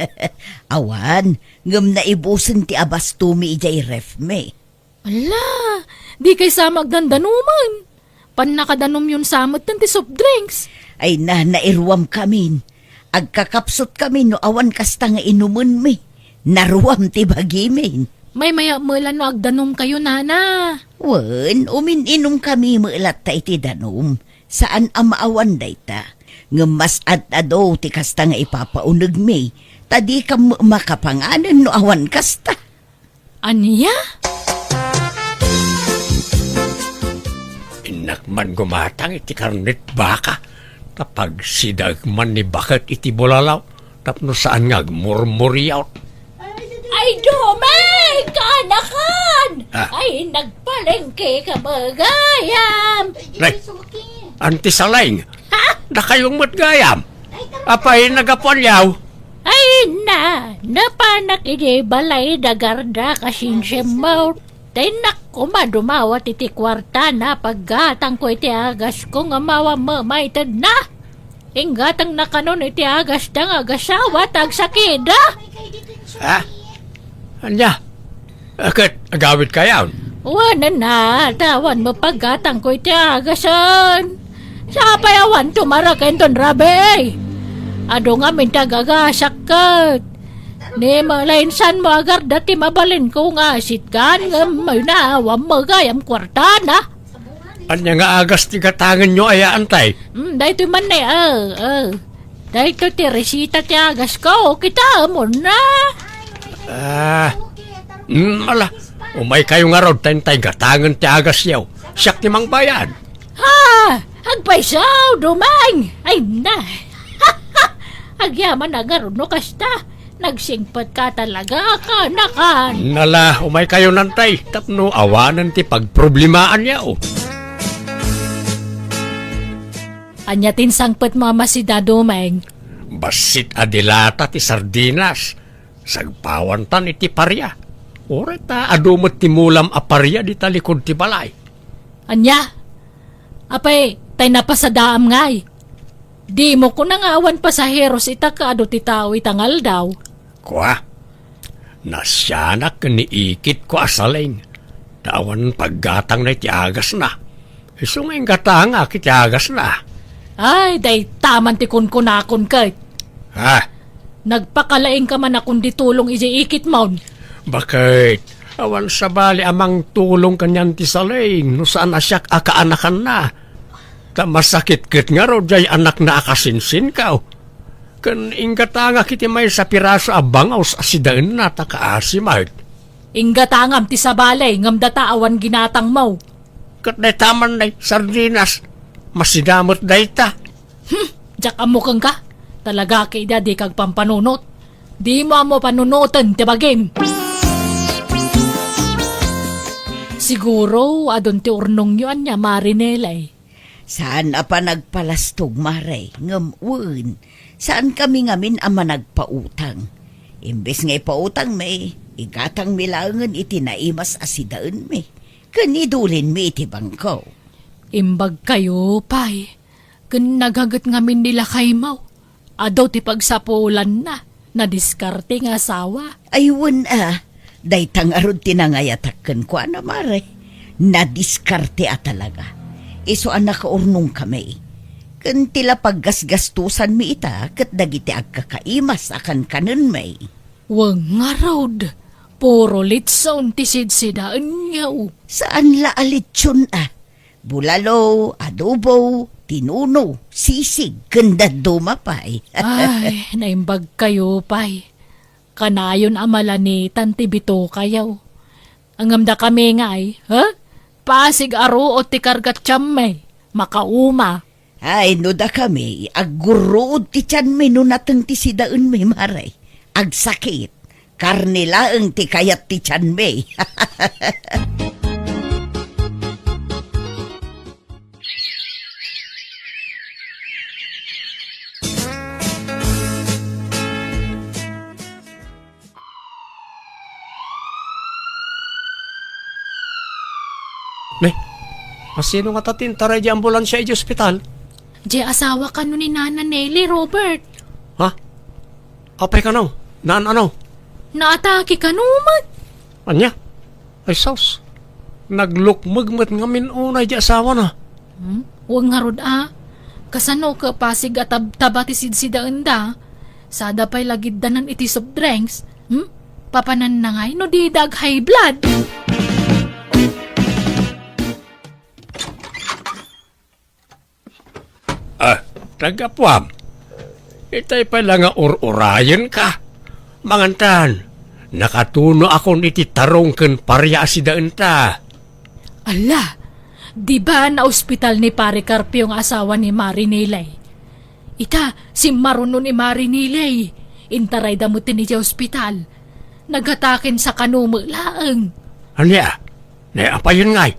Awan, ngem naibusen ti abastomi idiay refmi. Ala, dikay sa met agdandanomen. Pannakadanomyon sa metten ti soft drinks. Ay na, nairuamkamin. Agkakapsutkamin no awan kasta nga inumenmi. Naruam ti bagimin. Maymayat met la no agdanomkayo, Nana. Wen, umin-inumkami met latta iti danum. Saan a maawan dayta. Ngem mas ad-adu ti kasta nga ipapaunegmi. Ta dikam makapanganen no awan kasta. Ania? Innak man gumatang iti karnet baka, ta pagsidaek man ni baket iti bulalaw, tapno saan nga agmurmuriaw. Ay, Doming! Kaanakan! Ah. Ay, nagpalengke ka ba, gayam? Nay, Auntie Saleng, ha? Dakayo met gayam. Apay, nagapualiaw? Ay na, napanak idi balay da garda kasinsiam mo. Tay nak koma dumawat iti kuarta na paggatang ko iti agas ko nga mawa mamayted na. Inggatang na kanon iti agas da nga agasawa ta agsakida. Ha? Anya? Ket agawid kayon? Wen a, ta awan mapaggatang ko iti agasen. Sapay awan tumaraken ton rabii. Adu ngamin ti agagasak ket. Ni malainsanmo agarda ti mabalinko nga asitgan, ngem mayna, awan magayam kuartana. Ania nga agas ti gatangenyo aya, Antay? Hmm, daytoy man ne, ah, ah. Daytoy ti resita ti agasko, kitaemon na. Ah, hmm, ala, umaykayo ngarud, ta intay gatangen ti agasyo. Siak ti mangbayad. Ha? Agpayso, Dumeng! Ay na! Agyaman a ngarud no kasta. Nagsingpet ka talaga, kanakan. Nala, umaykayo nantay, tapno awanen ti pagproblemaanyo. Ania ti insangpetmo a masida, Dumeng? Bassit a dilata ti sardinas. Sagpawantan iti paria. Uray ta adu met ti mulam a paria dita likud ti balay. Ania? Apay, tay napasadaam ngay? Dimo kuna nga awan pasaheros ita ket adu ti tao ita nga aldaw? Kua, nasianak ken ni ikitko a Saleng, ta awan paggatangna iti agasna. Isu nga inggatangak iti agasna. Ay, dayta man ti kunkunakon ket. Ha? Nagpakalaingka man a kundi tulong idiay ikitmon. Baket, awan sabali a mangtulong kanian ti Saleng no saan a siak a kaanakanna. Ta masakit ket ngarud diay anakna a kasinsinkaw. Ken inggatangak iti maysa a piraso a bangaws a sidaenna ta kaasi met. Inggatangam ti sabali ngem data awan ginatangmo. Ket dayta man nay sardinas, masida met dayta. Hmm, diak ammo kenka. Talaga ket ida dika agpampanunot. Dimo ammo panunoten ti bagim. Siguro, adun ti urnongyo ania, Mare Nelay. Saan a panagpalastog, Mare, ngem wen, saankami ngamin a managpautang. Imbes nga ipautangmi, igatangmi laengen iti naimas a sidaenmi, ken idulinmi iti bangko. Imbagkayo pay, ken nagaget ngamin ni lakaymo. Adu ti pagsapulanna, nadiskarte nga asawa. Ay, wen a, dayta ngarud ti nangayatak kenkuana, Mare. Nadiskarte a talaga. Isu a nakaurnongkami. Ken ti la paggasgastosanmi ita ket dagiti agkakaimas a kankanenmi. Wen ngarud, puro litson ti sidsidaenyo. Saan la a litson a. Bulalo, adobo, tinuno, sisig, ken dadduma pay. Ay, naimbagkayo pay. Kanayon a malanitan ti bitokayo. Ngem dakami ngay, ha? Pasig a ruot ti karga ti tianmi. Makauma. Ay, no dakami, aggurruod ti tianmi no nateng ti sidaenmi, Mare. Agsakit. Karne laeng ti kayat ti tianmi. Ne, asino ngata ti intaray di ambulansia idiay ospital? Di asawa kano ni Nana Nelly, Robert. Ha? Apay kano? Naan ano? Naatake kano met. Ania? Ay sus. Naglukmeg met ngamin unay di asawana. Hmm? Wen ngarud a. Kasano ket pasig a tabtaba ti sidsidaenda? Sada pay lagiddanan iti soft drinks. Hmm? Papananna ngay no dida ag-high blood. Ah, tagapuam. Itay pay la nga ur-urayenka. Mangantan, nakatunoakon iti tarong ken paria a sidaenta. Ala, di ba naospital ni Pare Carpio nga asawa ni Mari Nelay? Ita, simmaruno ni Mari Nelay. Intarayda met idiay ospital. Nagataken sa kano met laeng. Ania? Naapayen ngay?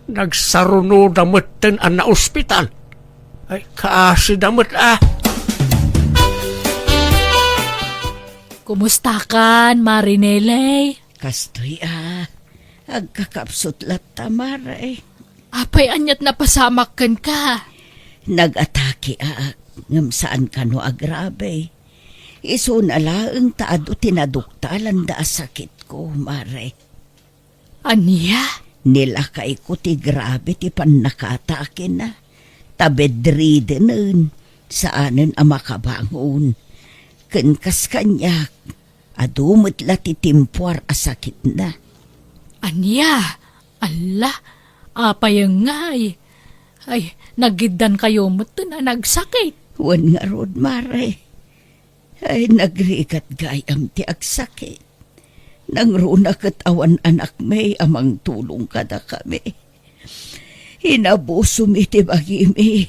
Nagsarunoda metten a naospital. Ay, kaasida met a. Kumustakan, Mari Neley? Kastoy a. Agkakapsut latta, Mare. Apay aniat napasamak kenka? Nag-atake a, ngem saan kano a grabe. Isuna laeng ta adu ti naduktalanda a sakitko, Mare. Ania? Nilakayko ti grabe ti pannakatakena, ta bedridden-en, saanen a makabangon. Ken kas kaniak, Adu met la ti timpuar a sakitna. Ania? Alla, apay ngay? Ay, nagiddankayo metten a nagsakit. Wen ngarud, Mare. Ay, nagrigat gayam ti agsakit. Nangruna ket awan anakmi a mangtulong kadakami. Inabusom iti bagimi,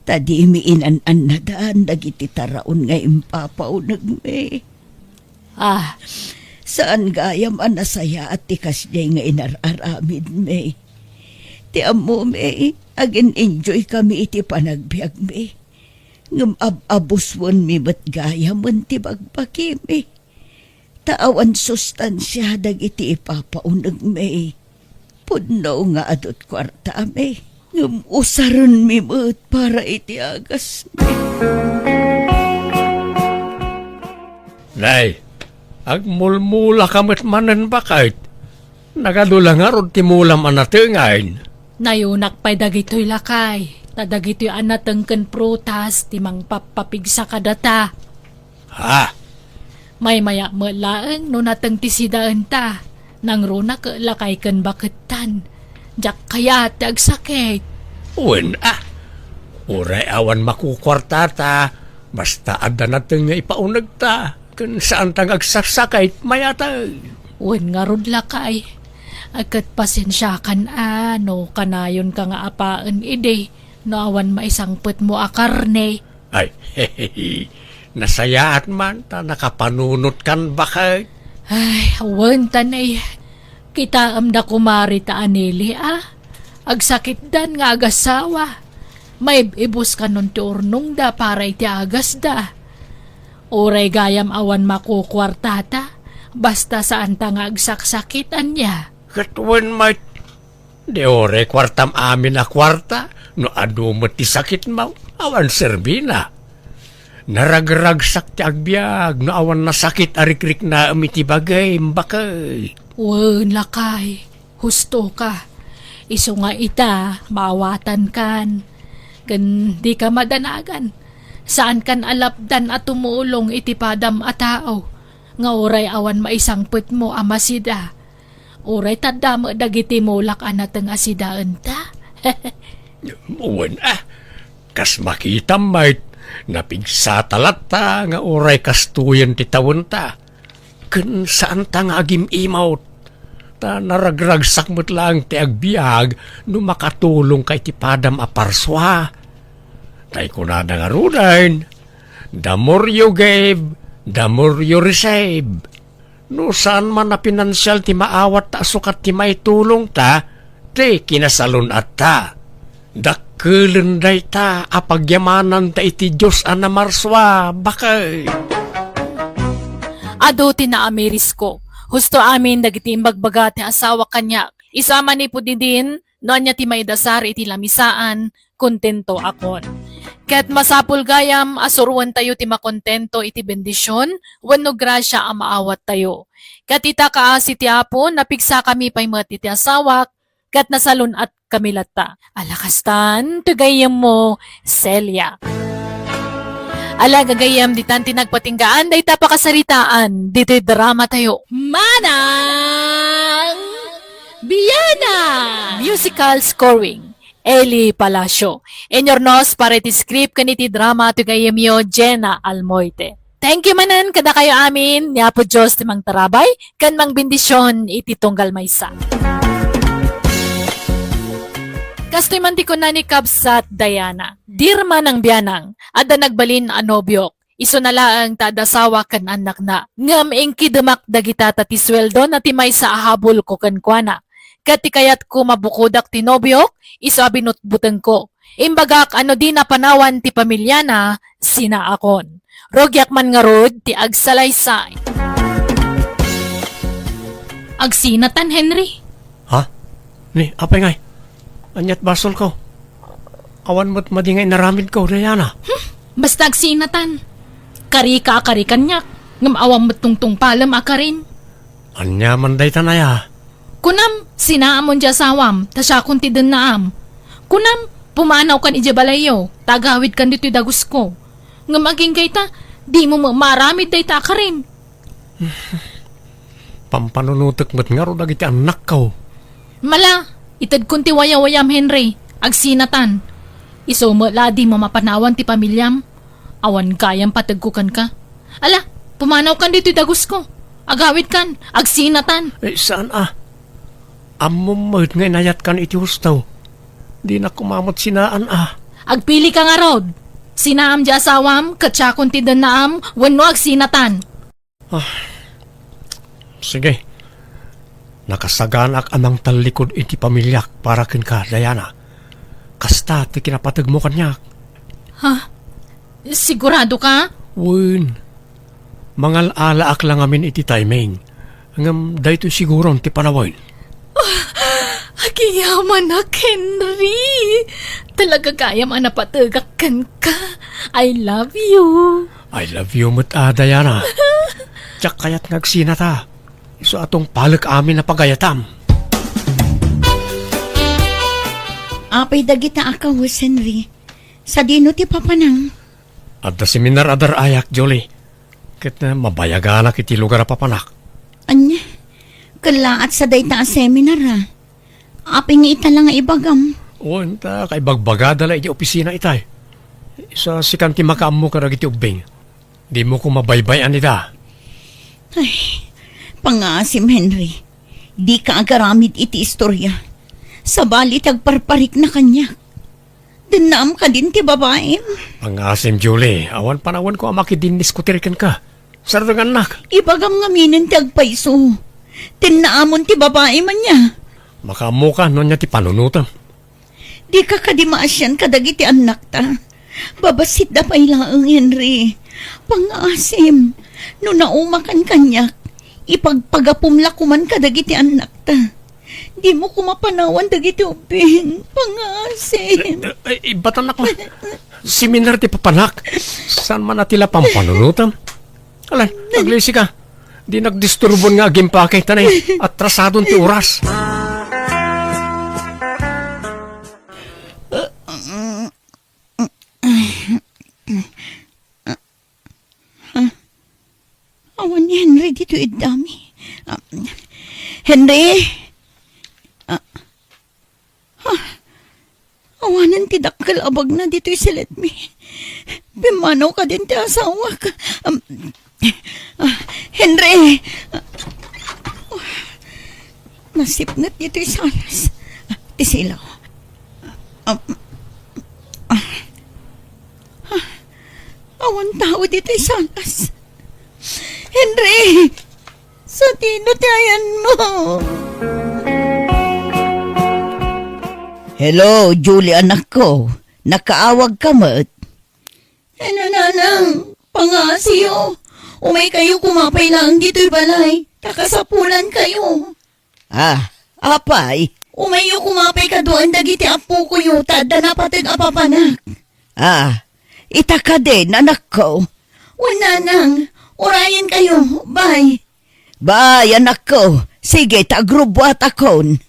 ta dimi inan-annadan dagiti taraon nga impapaunegmi. Ah, saan gayam a nasayaat ti kasdiay nga inar-aramidmi. Ti ammomi, agin-enjoy kami iti panagbiagmi. Ngem ab-abuswenmi met gayamen ti bagbagimi. Ta awan sustansia dagiti ipapaunegmi. Pudno nga adut kuartami, ngem usarenmi met para iti agasmi. Nay, agmulmula ka met manen, baket. Nagadu la ngarud ti mulam a natengen. Nayunak pay dagitoy, lakay, ta dagitoy a nateng ken prutas ti mangpappapigsa kadata. Ha? Maymaya met laeng no nateng ti sidaenta. Nangruna ket lakay ken bakettan. Diak kayat ti agsakit. Wen a. Uray awan makukuartata, basta adda nateng nga ipaunegta, ken saanta nga agsaksakit, mayatay. Wen ngarud, lakay. Ay, ket pasensiakan a no kanayonka nga apaen idi no awan maisangpetmo a karne. Ay, nasayaat man ta nakapanunotkan, baket. Ay, wen ta nay. Kitaem da kumari ta anili a. Agsakitdan nga agasawa. Maib-ibus kanon ti urnongda para iti agasda. Uray gayam awan makukuartata, basta saanta nga agsaksakit, ania? Ket wen met, di uray kuartam amin a kuarta, no adu met ti sakitmo, awan serbina. Naragragsak ti agbiag no awan nasakit a rikriknaem iti bagim, baket. Wen, lakay, hustoka. Isu nga ita, maawatankan. Ken dika madanagan. Saankan a lapdan a tumulong iti padam a tao nga uray awan maisangpetmo a masida. Uray tadda met dagiti mulak a nateng a sidaenta. Wen a, kas makitam met, napigsata latta nga uray kastoyen ti tawenta. Ken saanta nga agim-imawt, ta naragragsak met laeng ti agbiag no makatulongka iti padam a parsua. Tay kunada ngaruden, "The more you give, the more you receive." No saan man a pinansial ti maawat ta sukat ti maitulongta, ti kinasalun-atta. Dakkelen dayta a pagyamananta iti Dios a namarsua, baket. Adu ti naamirisko. Husto amin dagiti imbagbaga ti asawa kaniak. Isu a manipud idin, no ania ti maidasar iti lamisaan, kontento akon. Ket masapul gayam a suroentayo ti makontento iti bendision wenno grasia a maawattayo. Ket ita, kaasi ti Apo, napigsakami pay met iti asawak, ket nasalun-atkami latta. Ala kastan, ti gayyemmo, Celia. Ala, gagayyem, ditan ti nagpatinggaan dayta pakasaritaan ditoy dramatayo. Manang Biana! Musical scoring, Eli Palacio. Inyurnos para iti script ken iti drama ti gayyemyo, Jenna Almoite. Thank you manen kadakayo amin, ni Apo Dios ti mangtarabay ken mangbendision iti tunggal maysa. Kastoy man ti kuna ni Kabsat Diana, "Dear Manang Bianang, adda nagbalin a nobiok. Isuna laeng ta adda asawa ken annakna. Ngem inkidemak dagita ta ti sueldona ti maysa a habulko kenkuana. Ket ti kayatko mabukodak ti nobiok, isu a binutbutengko. Imbagak a no dina panawan ti pamiliana, sinaakon. Rugiak man ngarud ti agsalaysay." Agsinatan, Henry. Ha? Ni, apay ngay? Aniat basolko? Awan met madi nga inaramidko, Diana. Hmm, basta agsinatan. Karika a kari kaniak, ngem awan met tungtungpalem a karim. Ania man dayta, nay a? Kunam, sinaamon ti asawam, ta siakon ti dennaam. Kunam, pumanawkan idiay balayyo, ta agawidkan ditoy dagusko. Ngem agingga ita, dimo met maaramid dayta a karim. Pampanunotek met ngarud dagiti annakko. Mala, itedkon ti wayawayam, Henry. Agsinatan. Isu met la a dimo mapanawan ti pamiliam. Awan gayam pategko kenka. Ala, pumanawkan ditoy dagusko. Agawidkan, agsinatan. Eh, saan a? Ammom met nga inayatkan iti husto. Dinak koma met sinaan a. Agpilika ngarud. Sinaam ti asawam, ket siakon ti dennaam, wenno agsinatan. Ah, sige. Nakasaganaak a mangtallikud iti pamiliak para kenka, Diana. Kasta ti kinapategmo kaniak. Ha? Sigurado ka? Wen. Mangal-alaak la ngamin iti timing. Ngem daytoy siguron ti panawen. Agyamanak, Henry. Talaga gayam a napategak kenka. I love you. I love you met a, Diana. Diak kayat nga agsinata. Isu a tungpalek amin a pagayatam. Apay dagita a kawes, Henry? Sadino ti papanam? Adda seminar a dar-ayak, Julie. Ket, eh, mabayaganak iti lugar a papanak. Ania? Kellaat sa dayta a seminar, ha? Apay nga ita la nga ibagam? Wen, ta kaibagbagada la iti opisina itay. Sa sikan ti makaammo kadagiti ubbing. Dimo koma baybay-an ida. Ay, pangngaasim, Henry. Dika agaramid iti istoria. Sabali ti agparparikna kaniak. Dennaam kadin ti babaim? Pangngaasim, Julie. Awan panawenko a makidindiskutir kenka. Sardengannak. Ibagam ngaminen ti agpayso. Dennaamon ti babaim ania? Makaammoka no ania ti panunotem. Dika kadi maasian kadagiti annakta. Babassit da pay laeng, Henry. Pangngaasim, no naumakan kaniak, ipagpagapom la koman kadagiti annakta. Dimo koma panawan dagiti ubbing. Pangngaasim. Eh, eh, eh, ibatannak la. Seminar ti papanak. Saan man a ti la pampanunotem? Alan, aglisi ka. Di nagdisturbon nga agimpake, ta nay, atrasadon ti oras. Awan ni Henry ditoy iddami. Ah, Henry? Ah, ah, awanen ti dakkel a bagna ditoy siletmi. Pimmanaw kadin ti asawak. Am, ah, Henry! Ah, nasipnget ditoy salas. Ah, ti silaw. Ah, ah, ah, awan tao ditoy salas. Henry! Sadino ti ayanmo? Hello, Julie, anakko. Nakaawag ka met? Hello, Nanang. Pangngaasim. Umay kayo koma pay laeng ditoy balay. Ta kasapulan kayo. Ah, apay? Umayyo koma pay kaduan dagiti appokoyo ta adda napateg a papanak. Ah, ita kadin, anakko. Wen, Nanang, urayen kayo. Bye. Bye, anakko. Sige, ta agrubbuatakon.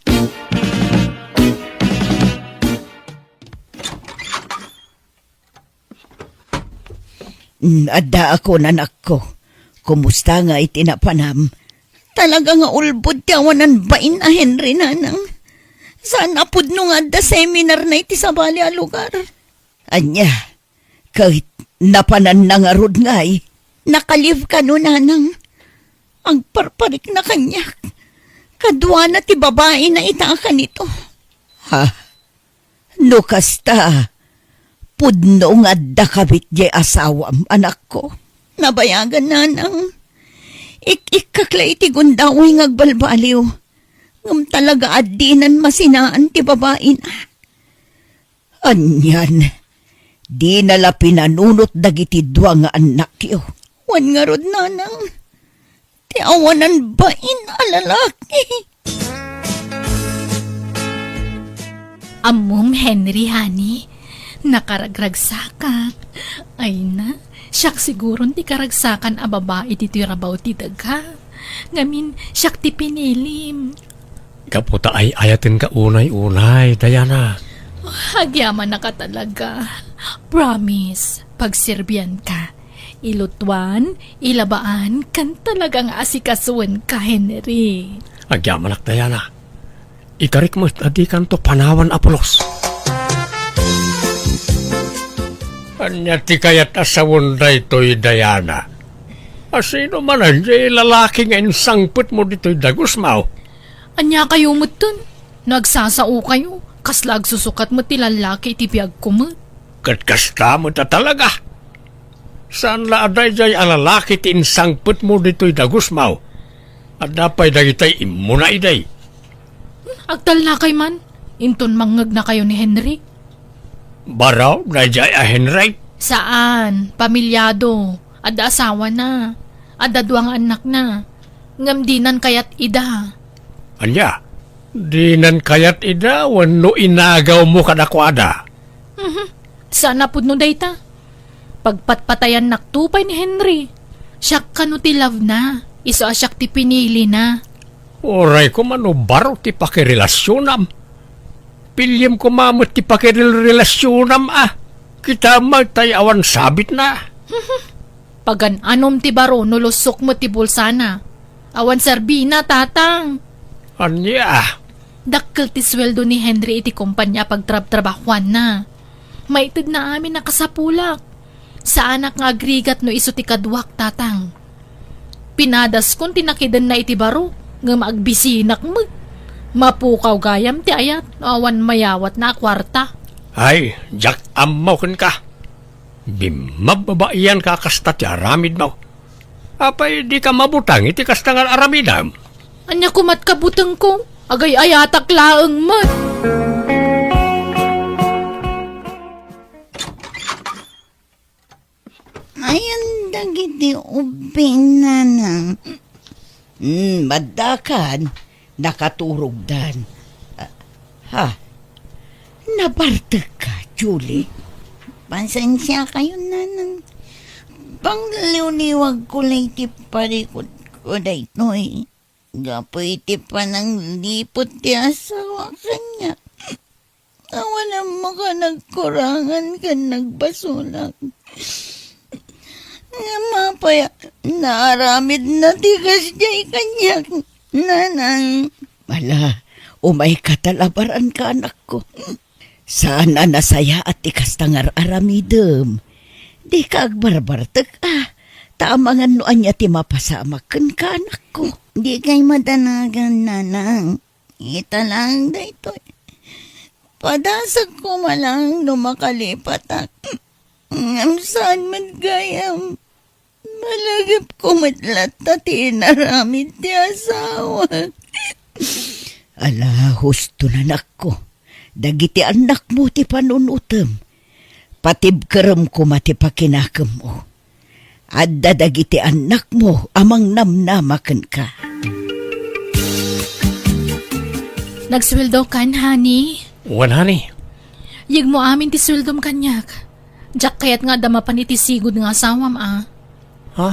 Mm, addaakon, anakko. Kumusta ngay ti napanam? Talaga nga ulbod ti awanan bain a Henry, Nanang. Saan a pudno nga adda seminarna iti sabali a lugar. Ania, ket napananna ngarud ngay? Nakalive kano, Nanang. Agparparikna kaniak. Kaduana ti babaina ita a kanito. Ha? No kasta, pudno nga adda kabit diay asawam, anakko. Nabayagan, Nanang. Ik-ikkak la iti gundaway nga agbalbaliw. Ngem talaga a dinan masinaan ti babaina. Anian, dina la pinanunot dagiti dua nga annakyo. Wen ngarud, Nanang, ti awanan bain a lalaki. Ammom, Henry, honey, nakaragragsakak. Ay na, siak siguron ti karagsakan a babai ditoy rabaw ti daga. Ngamin, siak ti pinilim. Gapu ta ay-ayatenka unay-unay, Diana. Agyamanak talaga. Promise, pagserbianka. Ilutuan, ilabaan, ken talaga nga asikasuenka, Henry. Agyamanak, Diana. Ikarik met a dikanto panawan a pulos. Ania ti kayat a sawen daytoy, Diana? A sino manen diay lalaki nga insangpetmo ditoy dagusmo? Ania kayo metten? No agsasaokayo, kasla agsusukat met ti lallaki iti biagko met. Ket kasta met a talaga. Saan la a daydiay a lalaki ti insangpetmo ditoy dagusmo? Adda pay dagitay immuna idi. Agtallakay man, inton mangngegnakayo ni Henry. Baro, daydiay a Henry? Saan, pamilyado. Adda asawana. Adda dua nga annakna. Ngem dinan kayat ida. Ania? Dinan kayat ida wenno inagawmo kadakuada? Mhm. Saan a pudno dayta. Pagpatpatayannakto pay ni Henry. Siak kano ti love na, isu a siak ti pinili na. Uray koma no baro ti pakirelasionam. Piliem koma met ti pakirelasionam a. Kita met tay awan sabit na. Pagan-anom ti baro no lusok met ti bulsana. Awan serbina, Tatang. Ania? Dakkel ti sueldo ni Henry iti kompania a pagtrabtrabahuanna. Maitedna amin a kasapulak. Saanak nga agrigat no isu ti kaduak, Tatang. Pinadaskon ti nakidenna iti baro, ngem agbisinak met. Mapukaw gayam ti ayat no awan mayawatna a kuarta. Ay, diak ammo kenka. Bimmababaianka a kasta ti aramidmo. Apay dika mabutang iti kasta nga aramidem? Ania komat kabutengko? Agay-ayatak laeng met. Ayan dagiti ubbing, Nanang. Hmm, maddakan, nakaturogdan. Ah, ha? Nabartekka, Julie? Pasensiakayo, Nanang. Pangliwliwagko lay ti parikutko daytoy. Gapu iti panangliput ti asawa kaniak. Awan ammo ka nagkurangan ken nagbasolak. Ngem apay a naaramidna ti kasdiay kaniak, Nanang? Ala, umayka ta labaranka, anakko. Saan a nasayaat ti kasta nga ar-aramidem. Dika agbarbartek a, ta amangan no ania ti mapasamak kenka, anakko. Dikay madanagan, Nanang. Ita laeng daytoy. Padasek koma laeng no makalipatak. Ngem saan met gayam. Malagipko met latta ti inaramid ti asawak. Ala, husto, anakko. Dagiti annakmo ti panunotem. Patibkerem koma ti pakinakemmo. Adda dagiti annakmo a mangnamnama kenka. Nagsueldokan, honey? Wen, honey. Yegmo amin ti sueldom kaniak. Diak kayat nga adda mapan iti sigud nga asawam a. Ha?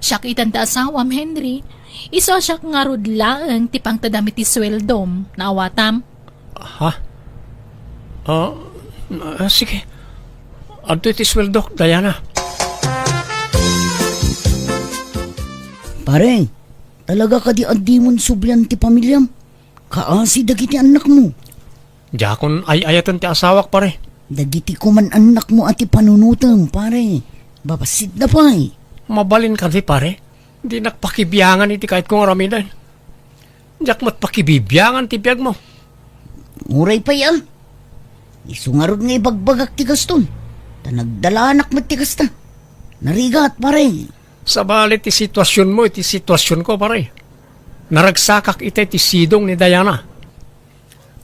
Siak itan ti asawam, Henry. Isu a siak ngarud laeng ti pangtedam iti sueldom. Naawatam? Ha? Ah, ah, sige. Adtoy ti sueldok, Diana. Pare, talaga kadi a dimon sublian ti pamiliam? Kaasi dagiti annakmo. Diakon ay-ayaten ti asawak, pare. Dagiti koman annakmo a ti panunotem, pare. Babassit da pay. Mabalin kadi, pare. Dinak pakibiangan iti kayatko nga aramiden. Diak met pakibibiangan ti biagmo. Uray pay a. Isu ngarud nga ibagbagak ti gaston. Ta nagdalanak met ti kasta. Narigat, pare. Sabali ti situasionmo iti situasionko, pare. Naragsakak itay ti sidong ni Diana.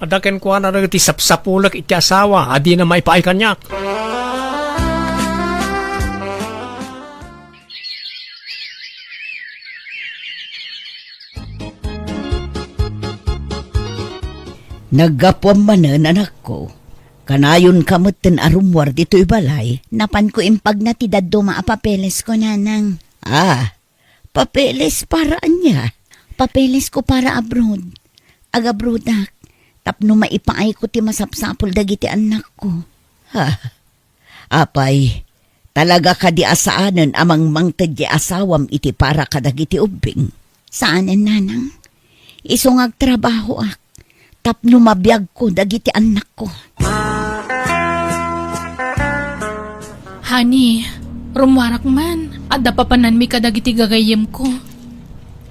Adda kenkuana dagiti sapsapulek iti asawa a dina maipaay kaniak. Naggapuam manen, anakko. Kanayonka metten a rummuar ditoy balay. Napanko impagna ti dadduma a papelesko, Nanang. Ah, papeles para ania? Papelesko para abroad. Agabroadak tapno maipaayko ti masapsapul dagiti annakko. Ha? Apay, Talaga kadi a saanen a mangmangted ti asawam iti para kadagiti ubbing? Saanen, nanang. Isu nga agtrabahoak tapno mabiagko dagiti annakko. Honey, rummuarak man. Adda papananmi kadagiti gagayyemko.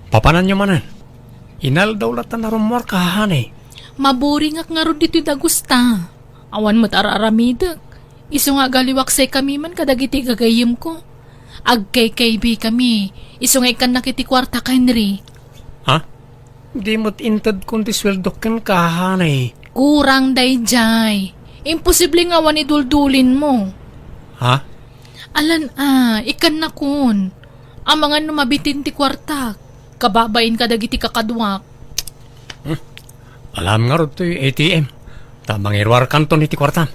Papananyo manen? Inaldaw latta a rummuarka, honey. Maburingak ngarud ditoy dagusta. Awan met ar-aramidek. Isu nga agaliwak sekami man kadagiti gagayyemko. Agkaykaybi kami. Isu nga ikkannak iti kuartak, Henry. Ha? Di met intedkon ti sueldok kenka, honey. Kurang daydiay. Imposible nga awan iduldulinmo. Ha? Alan a, ikkannakon. Amangan no mabitin ti kuartak. Kababain kadagiti kakaduak. Hmm. Alam ngarud toy A T M. Ta mangiruarkanton iti kuartam.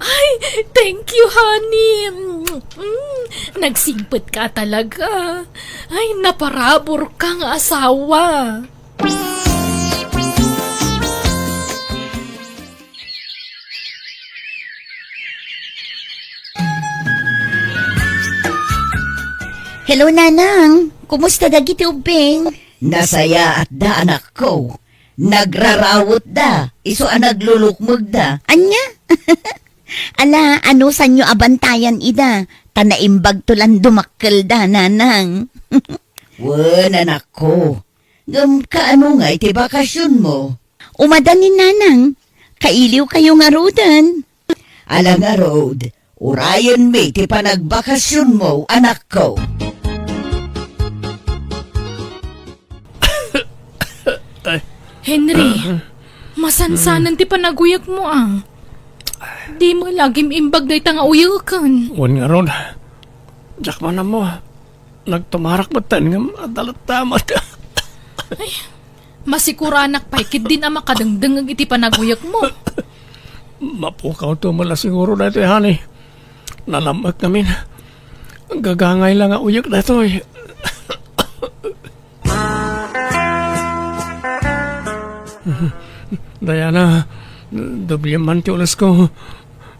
Ay, thank you, honey. Mm, nagsingpet ka talaga. Ay, naparabur ka nga asawa. Hello, Nanang. Kumusta dagiti ubbing? Nasayaatda, anakko. Nagrarawetda, isu a naglulukmegda. Ania? Ala, anusanyo a bantayan ida, ta naimbagto lan dumakkelda, Nanang. Wen, anakko. Ngem kaano ngay ti bakasionmo? Umada ni Nanang, kailiwkayo ngaruden. Ala ngarud, urayenmi ti panagbakasionmo, anakko. Ay. Henry, masansanan ti panaguyekmo, a. Dimo lagim imbag dayta nga uyeken. Wen ngarud, diak man ammo. Nagtumarak metten ngem adda latta met. Ay, masikuranak pay ketdin a makadengdengngeg iti panaguyekmo. Mapukawto met la siguro daytoy, honey. Nalam-ek ngamin. Gagangay la nga uyek daytoy. Diana, doblem man ti ulesko.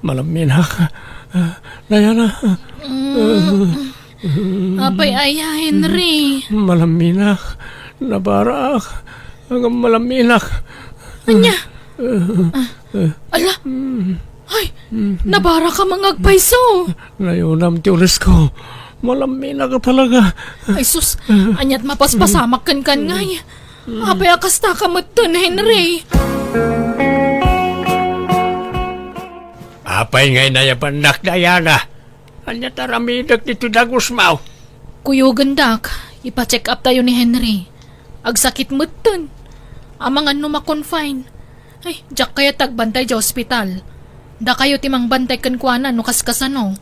Malamminak. Diana. Mm. Apay aya, Henry? Malamminak. Nabarak. Ngem malamminak. Ania? Ah, ala. Ay, nabarak a mangagpayso. Nayunam ti ulesko. Malamminak talaga. Ay sus, aniat mapaspasamak kenkan ngay. Apay a kasta ka metten, Henry? Apay ngay nayabannak, Diana? Ania ti aramidek ditoy dagusmo? Kuyogendak, ipa-check up tayo ni Henry. Agsakit metten. Amangan no ma-confine. Ay, diak kayat agbantay idiay ospital. Dakayo ti mangbantay kenkuana no kaskasano.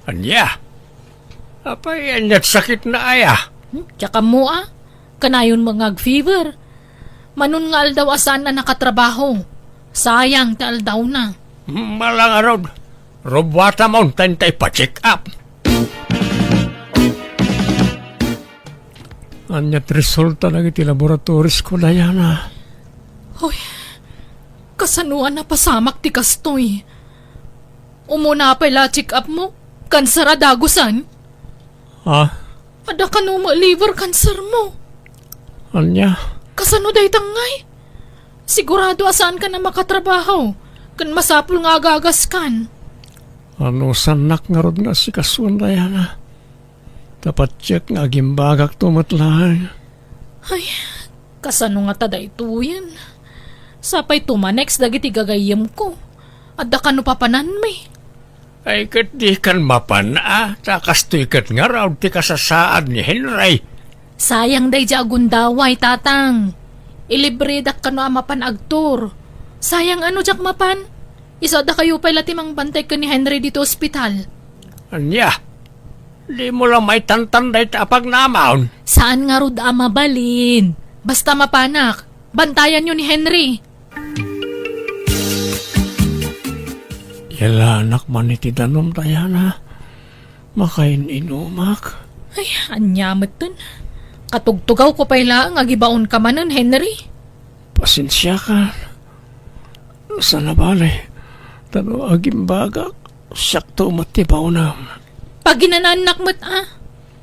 Ania? Apay, aniat sakitna aya? Hmm, diak ammo a. Kanayon met nga ag-fever. Manon nga aldaw a saan a nakatrabaho. Sayang ti aldawna. Malangarod. Rubuatamon ta inta ipa-check up. Aniat resulta dagiti laboratories ko, Diana? Hoy, kasano a napasamak ti kastoy? Umuna pay la check up mo? Kanser a dagusan? Ha? Adda kano met liver cancer mo? Ania? Kasano dayta ngay? Sigurado a saankan a makatrabaho, ken masapul nga agagaskan. Anusannak ngarud nga asikasuan, Diana? Ta patiek nga agimbagakto met laeng. Ay, kasano ngata daytoyen? Sapay tumanex dagiti gagayyemko. Adda kano papananmi? Ay, ket dikan mapan a, ta kastoy ket ngarud ti kasasaad ni Henry. Sayang daydiay a gundaway, Tatang. Ilibredak kano a mapan agtour. Sayang a no diak mapan. Isu a dakayo pay la ti mangbantay ken ni Henry ditoy ospital. Ania? Dimo la maitantan dayta a pagnamon? Saan ngarud a mabalin. Basta mapanak, bantayanyo ni Henry. Yalanak man iti danum, Diana. Makain-inumak. Ay, ania metten? Katugtugawko pay laeng a gibaonka manen, Henry. Pasensiakan. Saan a bale, ta no agimbagak, siakto met ti baonam. Aginanaannak met a.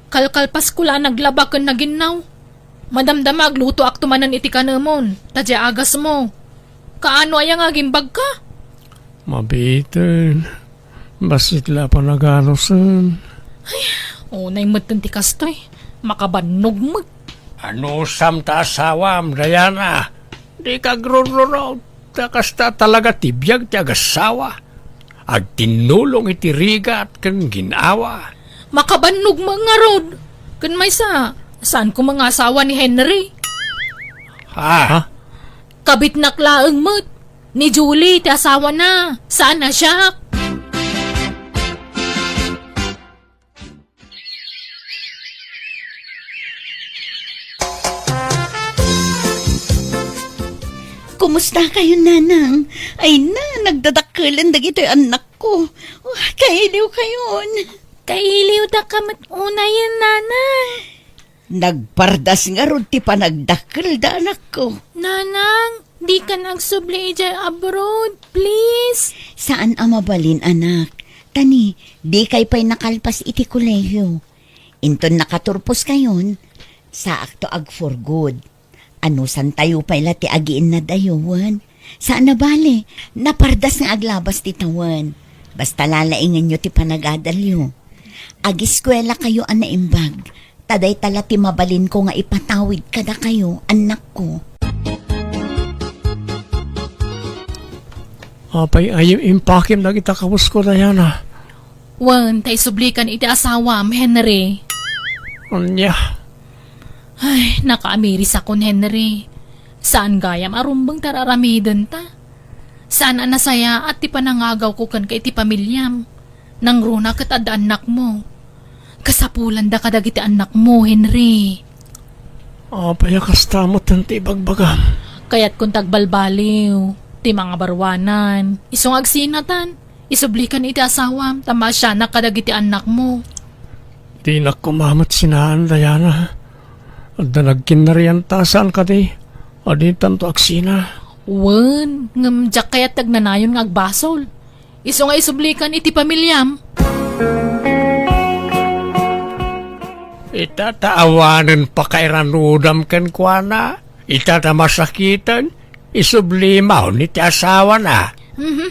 Kalkalpasko la a naglaba ken naginnaw. Madamdama aglutoakto manen iti kanemon, ta diay agasmo. Kaano aya nga agimbagka? Mabiiten. Bassit la a panaganusen. Unay metten ti kastoy. Makabannog met. Anusam ta asawam, Diana? Dika agrururot. Ta kasta talaga ti biag ti agassawa. Agtinnulong iti rigat ken ginawa. Makabannog met ngarud. Ken maysa, saan ko nga asawa ni Henry? Ha? Ha? Kabitnak laeng met. Ni Julie ti asawana. Saan a siak? Kumusta kayo, Nanang? Ay na, nagdadakkelen dagitoy annakko. Oh, kailiw kayon. Kailiw da ka met unayen, Nanang. Nagpardas ngarud ti panagdakkel da, anakko. Nanang, dikan agsubli idiay abroad, please. Saan a mabalin, anak. Ta ni, dikay pay nakalpas iti kolehiyo. Inton nakaturpos kayon, saakto ag-for good. Anusantayo pay la ti agiinnadayo, wen? Saan a bale, napardas nga aglabas ti tawen. Basta lalaingenyo ti panagadalyo. Agiskuelakayo a naimbag, ta dayta la ti mabalinko nga ipatawid kadakayo, annakko. Apay a impakem dagita kawesko, Diana? Wen, ta isublikan iti asawam, Henry. Ania? Ay, nakaamirisakon, Henry. Saan gayam a rumbeng ti ar-aramidenta. Saan a nasayaat ti panangagawko kenka iti pamiliam. Nangruna ket adda annakmo. Kasapulanda kadagiti annakmo, Henry. Apay a kasta metten ti ibagbagam? Kayatkon ti agbalbaliw, ti mangabaruanan, isu nga agsinatan. Isublikan iti asawam, ta maasianak kadagiti annakmo. Dinak koma met sinaan, Diana. Adda nagkinnarianta saan kadi, a ditanto agsina. Wen, ngem diak kayat ti agnanayon nga agbasol. Isu nga isublikan iti pamiliam. Ita ta awanen pakairanudam kenkuana, ita ta masakiten, isublimaw ni ti asawana. Mhm.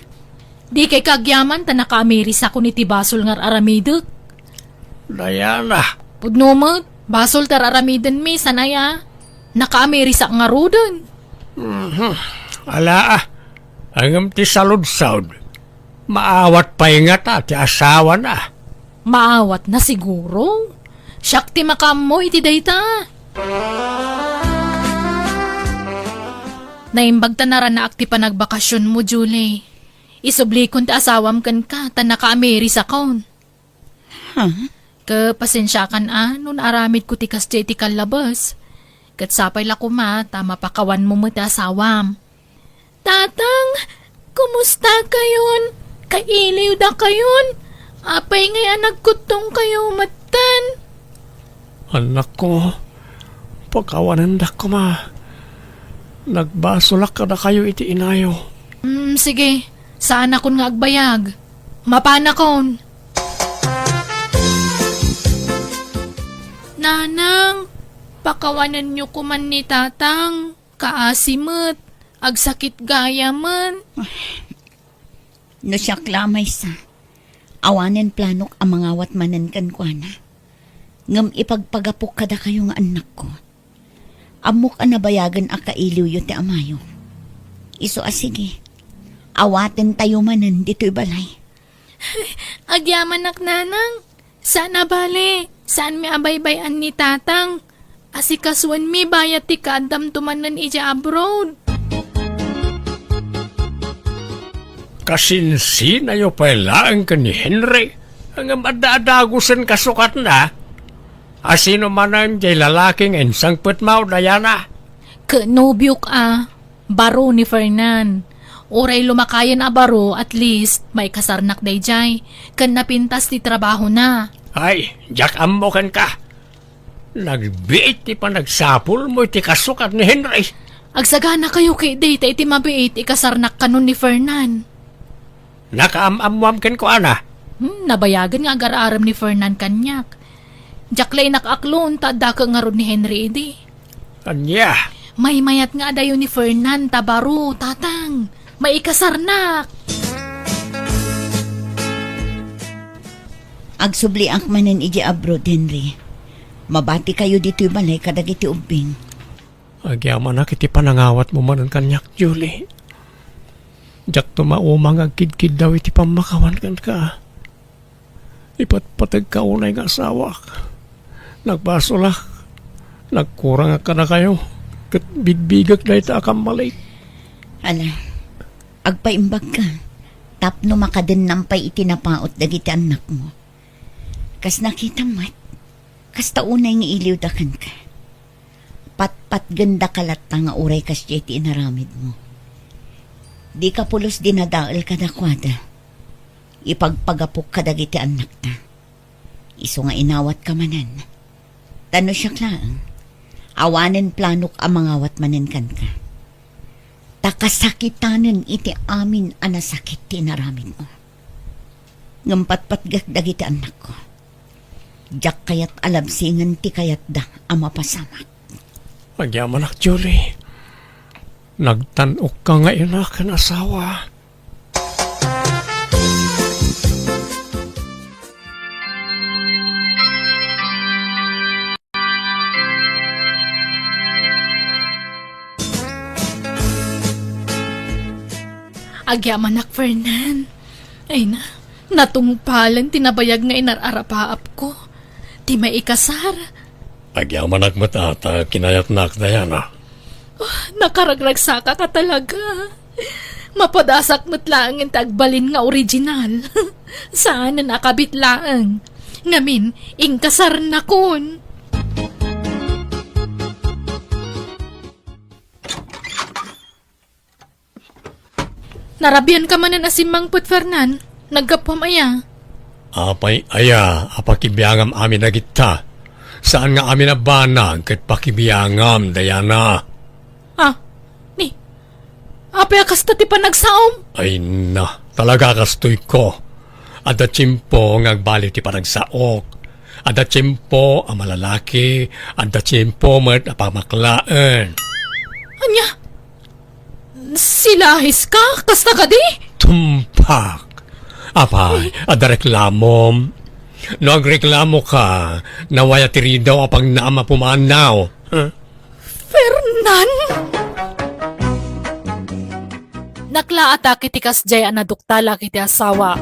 Dikay kaagyaman ta nakaamirisakon iti basol nga ar-aramidek. Diana. Pudno met, basol ti ar-aramidenmi, saan aya? Nakaamirisak ngaruden. Mhm. Ala, ah. Ngem ti saludsod, maawat pay ngata ti asawana? Maawatna siguro. Siak ti makaammo iti dayta. Naimbag ta naranaak ti panagbakasionmo, Julie. Isublikon ti asawam kenka ta nakaamirisakon. Huh? Ket pasensiakan a no naaramidko ti kasdiay iti kallabes. Ket sapay la koma ta mapakawanmo met ti asawam. Tatang, kumusta kayon? Kailiw da kayon? Apay ngay a nagkuttong kayo metten? Annakko, pakawanendak koma. Nagbasolak kadakayo iti inayo. Mm, sige. Saanakon nga agbayag. Mapanakon. Nanang, pakawanenyo koman ni Tatang. Kaasi met. Agsakit gayamen. No siak la a maysa, awanen planok a mangawat manen kenkuana. Ngem ipagpagapok kadakayo nga annakko. Ammok a nabayagen a kailiwyo ti amayo. Isu a sige, awatentayo manen ditoy balay. Agyamanak, Nanang. Saan a bale, saanmi a baybay-an ni Tatang. Asikasuenmi bayat ti kaaddamto manen idiay abroad. Kasinsinanayo pay laeng ken ni Henry, ngem adda a dagusen kasukatna. A sino manen diay lalaki nga insangpetmo, Diana? Ket nobiok a. Baro ni Fernan. Uray lumakayen a baro, at least, maikasarnak daydiay, ken napintas ti trabahona. Ay, diak ammo kenka. Nagbiit ti panagsapulmo iti kasukat ni Henry. Agsaganakayo ketdi ta iti mabiit, ikasarnak kanon ni Fernan. Nakaam-ammoam kenkuana. Hmm, nabayagen nga agar-arem ni Fernan kaniak. Diak la inakaklo ta addaka ngarud ni Henry idi. Ania? Maymayat nga adayo ni Fernan ta baro, Tatang. Maikasarnak! Agsubliak manen idiay abroad, Henry. Mabatikayo ditoy balay kadagiti ubbing. Agyamanak iti panangawatmo manen kaniak, Julie. Diakto mauma nga agkidkiddaw iti pammakawan kenka. Ipatpategka unay nga asawak. Nagbasolak. Nagkurangak kadakayo. Ket bigbigek dayta a kammalik. Ala, agpaimbagka tapno makadennam pay iti napaut dagiti annakmo. Kas nakitam met, kasta unay nga iliwda kenka. Patpatgendaka latta nga uray kasdiay ti inaramidmo. Dika pulos dinadael kadakuada. Ipagpagapok kadagiti annakta. Isu nga inawatka manen. Ta no siak laeng, awanen planok a mangawat manen kenka. Ta kasakitanen iti amin a nasakit ti inaramidmo. Ngem patpatgek dagiti annakko. Diak kayat a labsingen ti kayatda a mapasamak. Agyamanak, Julie. Nagtan-okka nga ina ken asawa. Agyamanak, Fernan. Ay na, natungpalen ti nabayag nga inar-arapaapko. Ti maikasar. Agyamanak met a ta kinayatnak, Diana. Oh, nakaragragsakak a talaga. Mapadasak met laengen ti agbalin nga original. Saanen a kabit laeng. Ngamin, inkasarnakon. Narabianka manen a simmangpet, Fernan. Naggapuam aya? Apay aya a pakibiangam amin dagita? Saan nga amin a banag ket pakibiangam, Diana? Ah, ni, apay a kasta ti panagsaom? Ay na, talaga kastoyko. Adda tiempo nga agbali ti panagsaok. Adda tiempo a malalaki, adda tiempo met a pamaklaen. Ania? Silahiska? Kasta kadi? Tumpak! Apay, adda reklamom? No agreklamoka, nawaya ti ridaw a pagnaam a pumanaw. Huh? Fernan! Naklaata iti kasdiay a naduktalak iti asawa.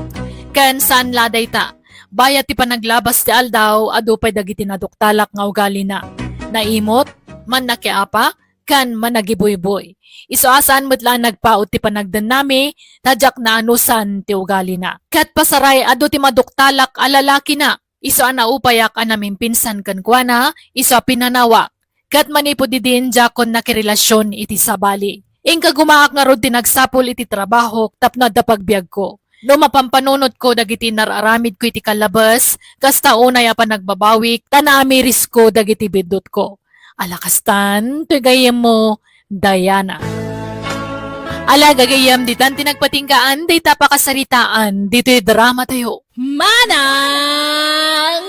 Ken saan la dayta, bayat ti panaglabas ti aldaw, adu pay dagiti naduktalak nga ugalina. Naimot, mannakiapa, ken managibuybuy. Isu a saan met la nagpaut ti panagdennami, ta diak naanusan ti ugalina. Ket pasaray, adu ti maduktalak a lalakina. Isu a naupayak a namimpinsan kenkuana, isu a pinanawak. Ket manipud idin, diakon nakirelasion iti sabali. Inka gumaak ngarud ti nagsapul iti trabahok tapno adda pagbiagko. No mapampanunotko dagiti nar-aramidko iti kallabes, kasta unay a panagbabawik, ta naamirisko dagiti biddutko. Ala kastan, toy gayyemmo, Diana. Ala gagayyem, ditan ti nagpatinggaan dayta pakasaritaan ditoy drama tayo. Manang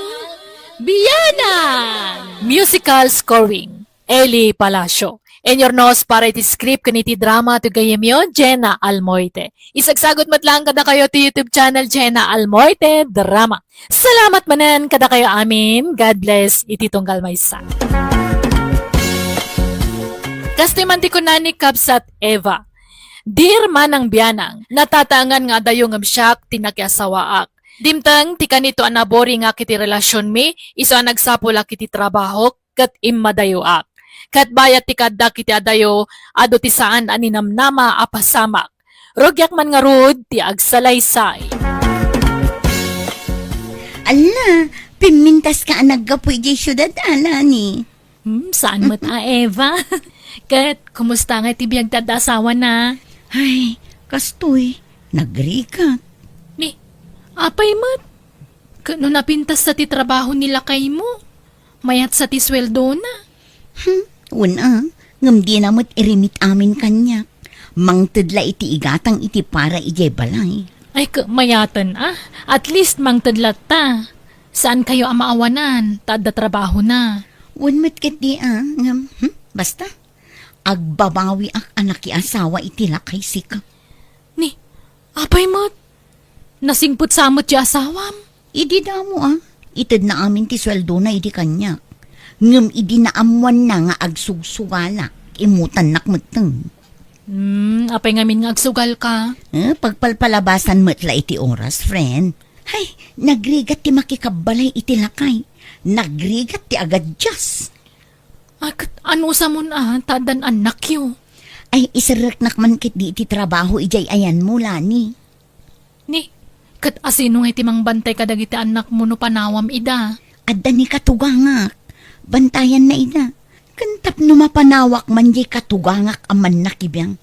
Bianang! Musical scoring, Eli Palacio. Inurnos para iti script ken iti drama ti gayyemyo, Jenna Almoite. Isagsagut met laeng kadakayo ti YouTube channel, Jenna Almoite Drama. Salamat manen kadakayo amin. God bless iti tunggal maysa. Kastoy man ti kuna ni Kabsat Eva, "Dear Manang Bianang, natataengan nga adayo ngem siak ti nakiasawaak. Dimteng ti kanito a naboringak iti relasionmi, isu a nagsapulak iti trabahok, ket immadayoak. Ket bayat ti kaaddak iti adayo, adu ti saan a ninamnama a pasamak. Rugiak man ngarud ti agsalaysay." Ala, pimmintaska a naggapu idiay siudad, ala ni. Hmm, saan met a, Eva? Ket, kumusta nga iti biag ti adda asawana? Ay, kastoy, nagrigat. Ni, apay met? Ket no napintas sa ti trabaho ni lakaymo, mayat sa ti sueldona? Hmm, wen a, ngem dina met irimit amin kaniak. Mangted la iti igatang iti para idiay balay. Ay, ka-, mayaten, ah. At least, mangted latta. Saan kayo a maawanan, ta adda trabahona. Wen met ketdi, ah, ngem, hmm, basta. Agbabawiak a nakiasawa iti lakay sika. Ni, apay met? Nasingpet sa met ti asawam? Idi damo, ah. Itedna amin ti sueldona idi kaniak. Ngem idi naammoanna nga agsugsugalak, imutannak metten. Hmm, apay ngamin nga agsugalka? Eh, pagpalpalabasan met la iti oras, friend. Hay, nagrigat ti makikabbalay iti lakay. Nagrigat ti agadias. Ay, ket anusamon a, ta addan annakyo? Ay, iserreknak man ketdi iti trabaho idiay ayanmo, Lani. Ni, ket asino ngay ti mangbantay kadagiti annakmo no panawam ida? Adda ni katugangak. Bantayanna ida. Ken tapno mapanawak man diay katugangak a mannakibiang.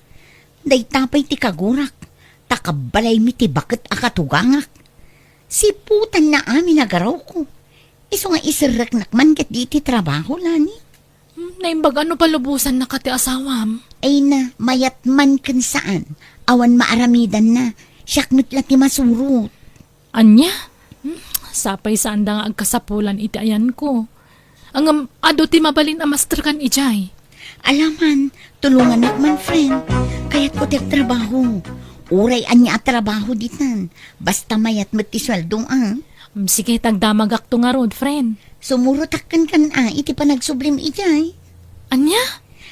Dayta pay ti kagurak, ta kabbalaymi ti baket a katugangak. Siputanna amin a garawko. Isu nga iserreknak man ketdi iti trabaho, Lani. Hmm, naimbag a no palubosannaka ti asawam. Ay na, mayat man ken saan. Awan maaramidanna. Siak met la ti masurot. Ania? Hmm, sapay saanda nga agkasapulan iti ayanko. Ngem adu ti mabalin a masterkan idiay. Alaman, tulongannak man, friend. Kayatko ti agtrabaho. Uray ania a trabaho ditan. Basta mayat met ti sueldo, ah. Hmm, sige, tagdamagakto ngarud, friend. Sumurotak kenkan, ah, iti panagsublim idiay. Ania?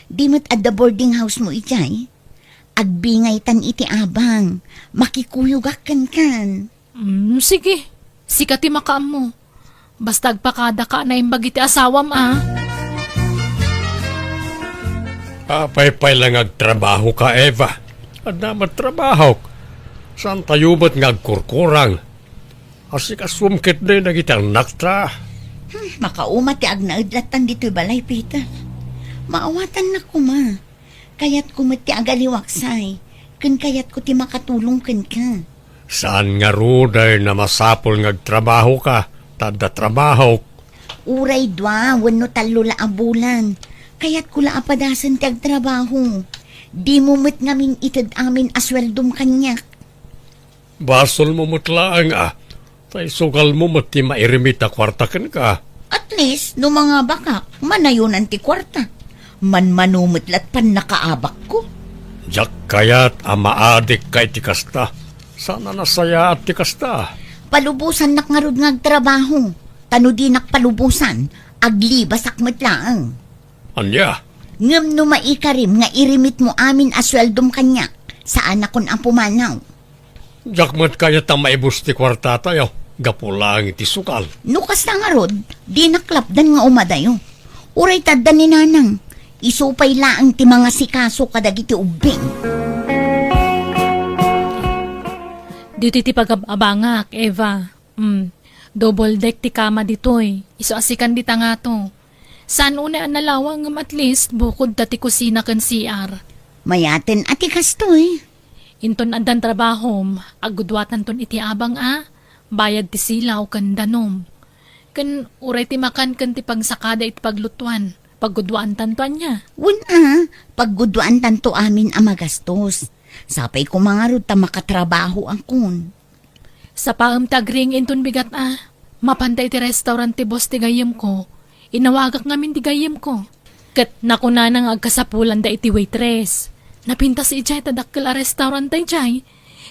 Di met adda boarding house mo idiay. Agbingaytan iti abang. Makikuyogak kenkan. Mm, sige. Sika ti makaammo. Basta agpakadaka a naimbag iti asawam, a. Apay pay la nga agtrabahoka, Eva? Adda met trabahok. Saantayo met nga agkurkurang. Asikasuem ketdi dagiti annakta. Hmm, makauma ti agnaed lattan ditoy balay, Peter. Maawatannak koma. Kayatko met ti agaliwaksay, ken kayatko ti makatulong kenka. Saan ngarud a masapul nga agtrabahoka, ta adda trabahok? Uray dua wenno tallo la a bulan, kayatko la a padasen ti agtrabaho. Dimo met ngamin ited amin a sueldom kaniak. Basolmo met laeng a, ta isugalmo met ti mairimit a kuarta kenka. At least, no mangabakak, manayonan ti kuarta. Manmano met lat pannakaabakko. Diak kayat a maadikka iti kasta. Saan a nasayaat ti kasta. Palubosannak ngarud nga agtrabaho. Ta no dinak palubosan, aglibasak met laeng. Ania? Ngem no maikarim nga irimitmo amin a sueldom kaniak, saanakon a pumanaw. Diak met kayat a maibus ti kuartatayo, gapu laeng iti sugal. No kasta ngarud, dinak lapdan nga umadayo. Uray ta adda ni Nanang, isu pay laeng ti mangasikaso kadagiti ubbing. Ditoy ti pagab-abangak, Eva. Hmm, double deck ti kama ditoy. Isu a sikan dita ngato. Saan unay a nalawa ngem at least bukod ta ti kusina ken C R. Mayaten a ti kastoy. Inton addan trabahom, aggudwatanton iti abang a, bayad ti silaw ken danom. Ken uray ti makan ken ti pagsakada iti paglutuan, paggudwaantanto ania? Wen a, paggudwaantanto amin a magastos. Sapay koma ngarud ta makatrabahoakon. Sapaem ti agriing inton bigat a. Mapanta iti restaurant ti boss ti gayyemko. Inawagak ngamin ti gayyemko. Ket nakunana nga agkasapulanda iti waitress. Napintas idiay ta dakkel a restaurant daydiay.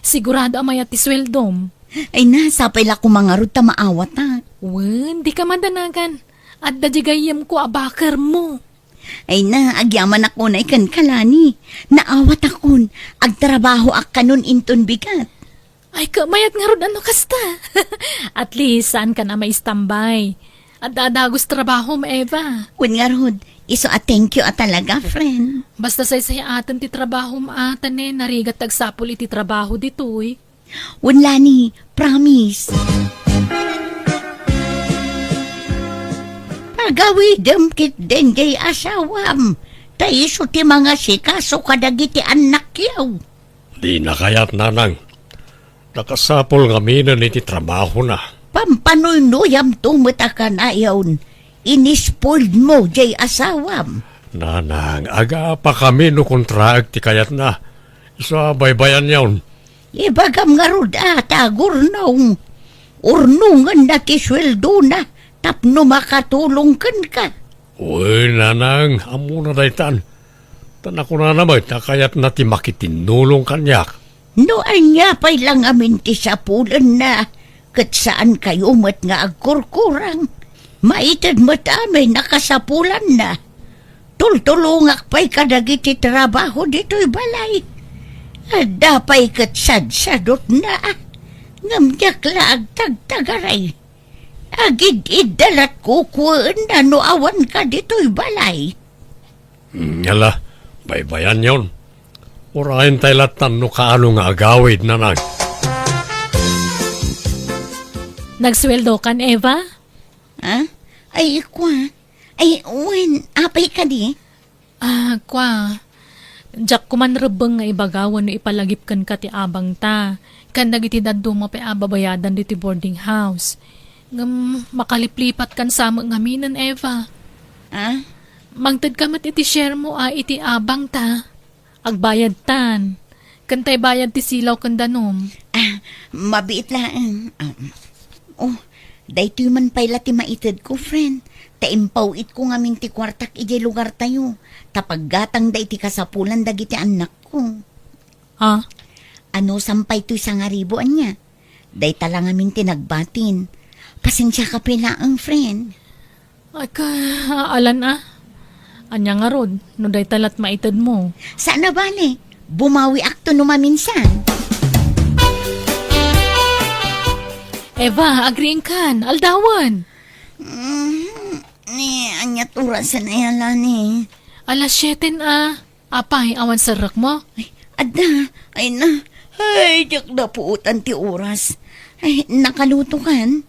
Sigurado a mayat ti sueldom. Ay na, sapay la koma ngarud ta maawatak. Wen, dika madanagan. Adda di gayyemko a bakermo. Ay na, agyamanak unay kenka, Lani. Naawatakon, agtrabahoak kanon inton bigat. Ay, ka-, mayat ngarud a no kasta. At least, saankan a maistambay. Adda a dagus trabahom, Eva. Wen ngarud, isu a thank you a talaga, friend. Basta saysay-aten ti trabahom a, ta ne, narigat ti agsapul iti trabaho ditoy. Wen, Lani, promise. Pagawidem ketdin jay asawam, ta isu ti mangasikaso kadagiti annakyo. Dina kayat, Nanang. Nakasapul ngaminen iti trabahona. Pampanuynuyamto met a kanayon, inispoiled mo jay asawam. Nanang, agapakami no kontraek ti kayatna. Isu a baybayanyon. Ibagam ngarud a ta Gurnong, urnongenna ti sueldona tapno makatulong kenka. Uy, nanang, ammona daytan. Ta nakunana met a kayatna ti makitinnulong kaniak. No ania pay la ngamin ti sapulenna, ket saankayo met nga agkurkurang. Maited met amin a kasapulanna. Tultulongak pay kadagiti trabaho ditoy balay. Adda pay ket sadsadutna, ngem diak la agtagtagaray. Agid-idda lat kukuenna no awanka ditoy balay. Hmm, ala, baybayanyon. Urayen tay lattan no kaano nga agawid, nanang. Nagsueldokan, Eva? Ha? Ay, kwa. Ay, wen, apay kadi? Ah, kwa. Diak koman rebbeng nga ibaga wenno ipalagip kenka ti abangta ken dagiti dadduma pay a babayadan ditoy boarding house. Ngem makaliplipatkan sa met ngaminen, Eva. Ah? Mangtedka met iti share mo a iti abangta. Agbayadtan. Ken tay bayad ti silaw ken danum. Ah, mabiit laeng. Ah, oh, daytoy man pay la ti maitedko, friend. Ta impaw-itko ngamin ti kuartak idiay lugartayo. Ta paggatangda iti kasapulan dagiti annakko. Ah? Anusam pay toy sangaribu ania? Dayta la ngamin ti nagbatin. Pasensiaka pay laeng, friend. Ay, ka, alan a. Ania ngarud, no dayta lat maited mo? Saan a bale, bumawiakto no maminsan. Eva, agriingkan, aldawen. Mm, ni, aniat orasen aya la ni? Alas siete a. Apay, awan serrek mo? Ay, adda. Ay na. Ay, diak napuotan ti oras. Ay, nakaluto kan?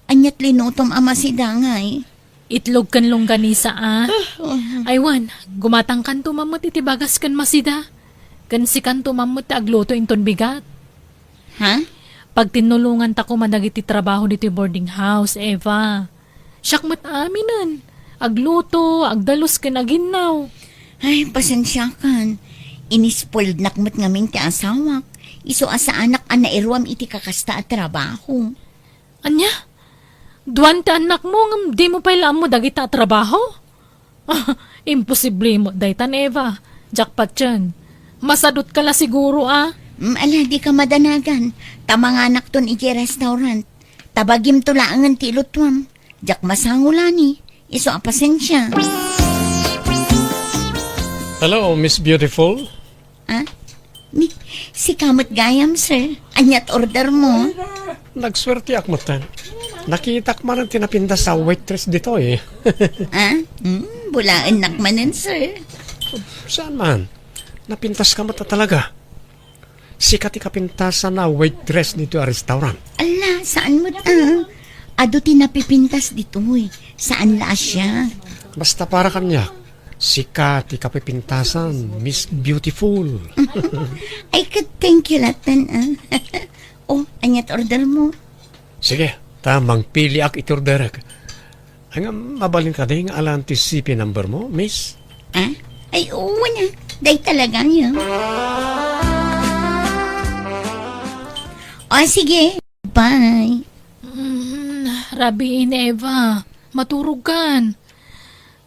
Aniat linutom a masidangay? Itlog ken longganisa a. Ah, oh. Ay, wen, gumatangkanto man met iti bagas ken masida. Ken sikanto man met ti agluto inton bigat. Ha? Pagtinnulonganta koma dagiti trabaho ditoy boarding house, Eva. Siak met aminen. Agluto, agdalus ken aginnaw. Ay, pasensiakan. Inispoilednak met ngamin ti asawak. Isu a saanak a nairuam iti kakasta a trabaho. Ania? Duan ti annakmo ngem dimo pay la ammo dagita a trabaho? Imposible met daytan, Eva. Diak patien. Masadutka la siguro a. Mm, ala, dika madanagan. Ta manganakton idiay restaurant. Ta bagimto laengen ti ilutuam. Diak masango la ni. Isu a pasensia. Hello, Miss Beautiful. Ah? Ni, sika met gayam, sir. Aniat order mo? Nagsuerteak metten. Nakitak manen ti napintas a waitress ditoy. Ah? Hmm, bulaennak manen, sir. Saan man? Napintaska met talaga. Sika ti kapintasan a waitress ditoy a restaurant. Ala, saan met a? Adu ti napipintas ditoy. Saan la a siak. Basta para kaniak, sika ti kapipintasan, Miss Beautiful. Ay, ket thank you latta, ah. Oh, aniat order mo? Sige, ta mangpiliak iti orderek. Ay nga, mabalin kadi nga alan ti C P number mo, miss? Ah? Ay, oo na. Day talaga niya. O, sige. Bye. Mm, rabii ni Eva. Maturog kan.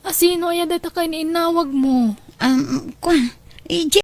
Asino aya dayta ken innawag mo? Um, kwa, eh,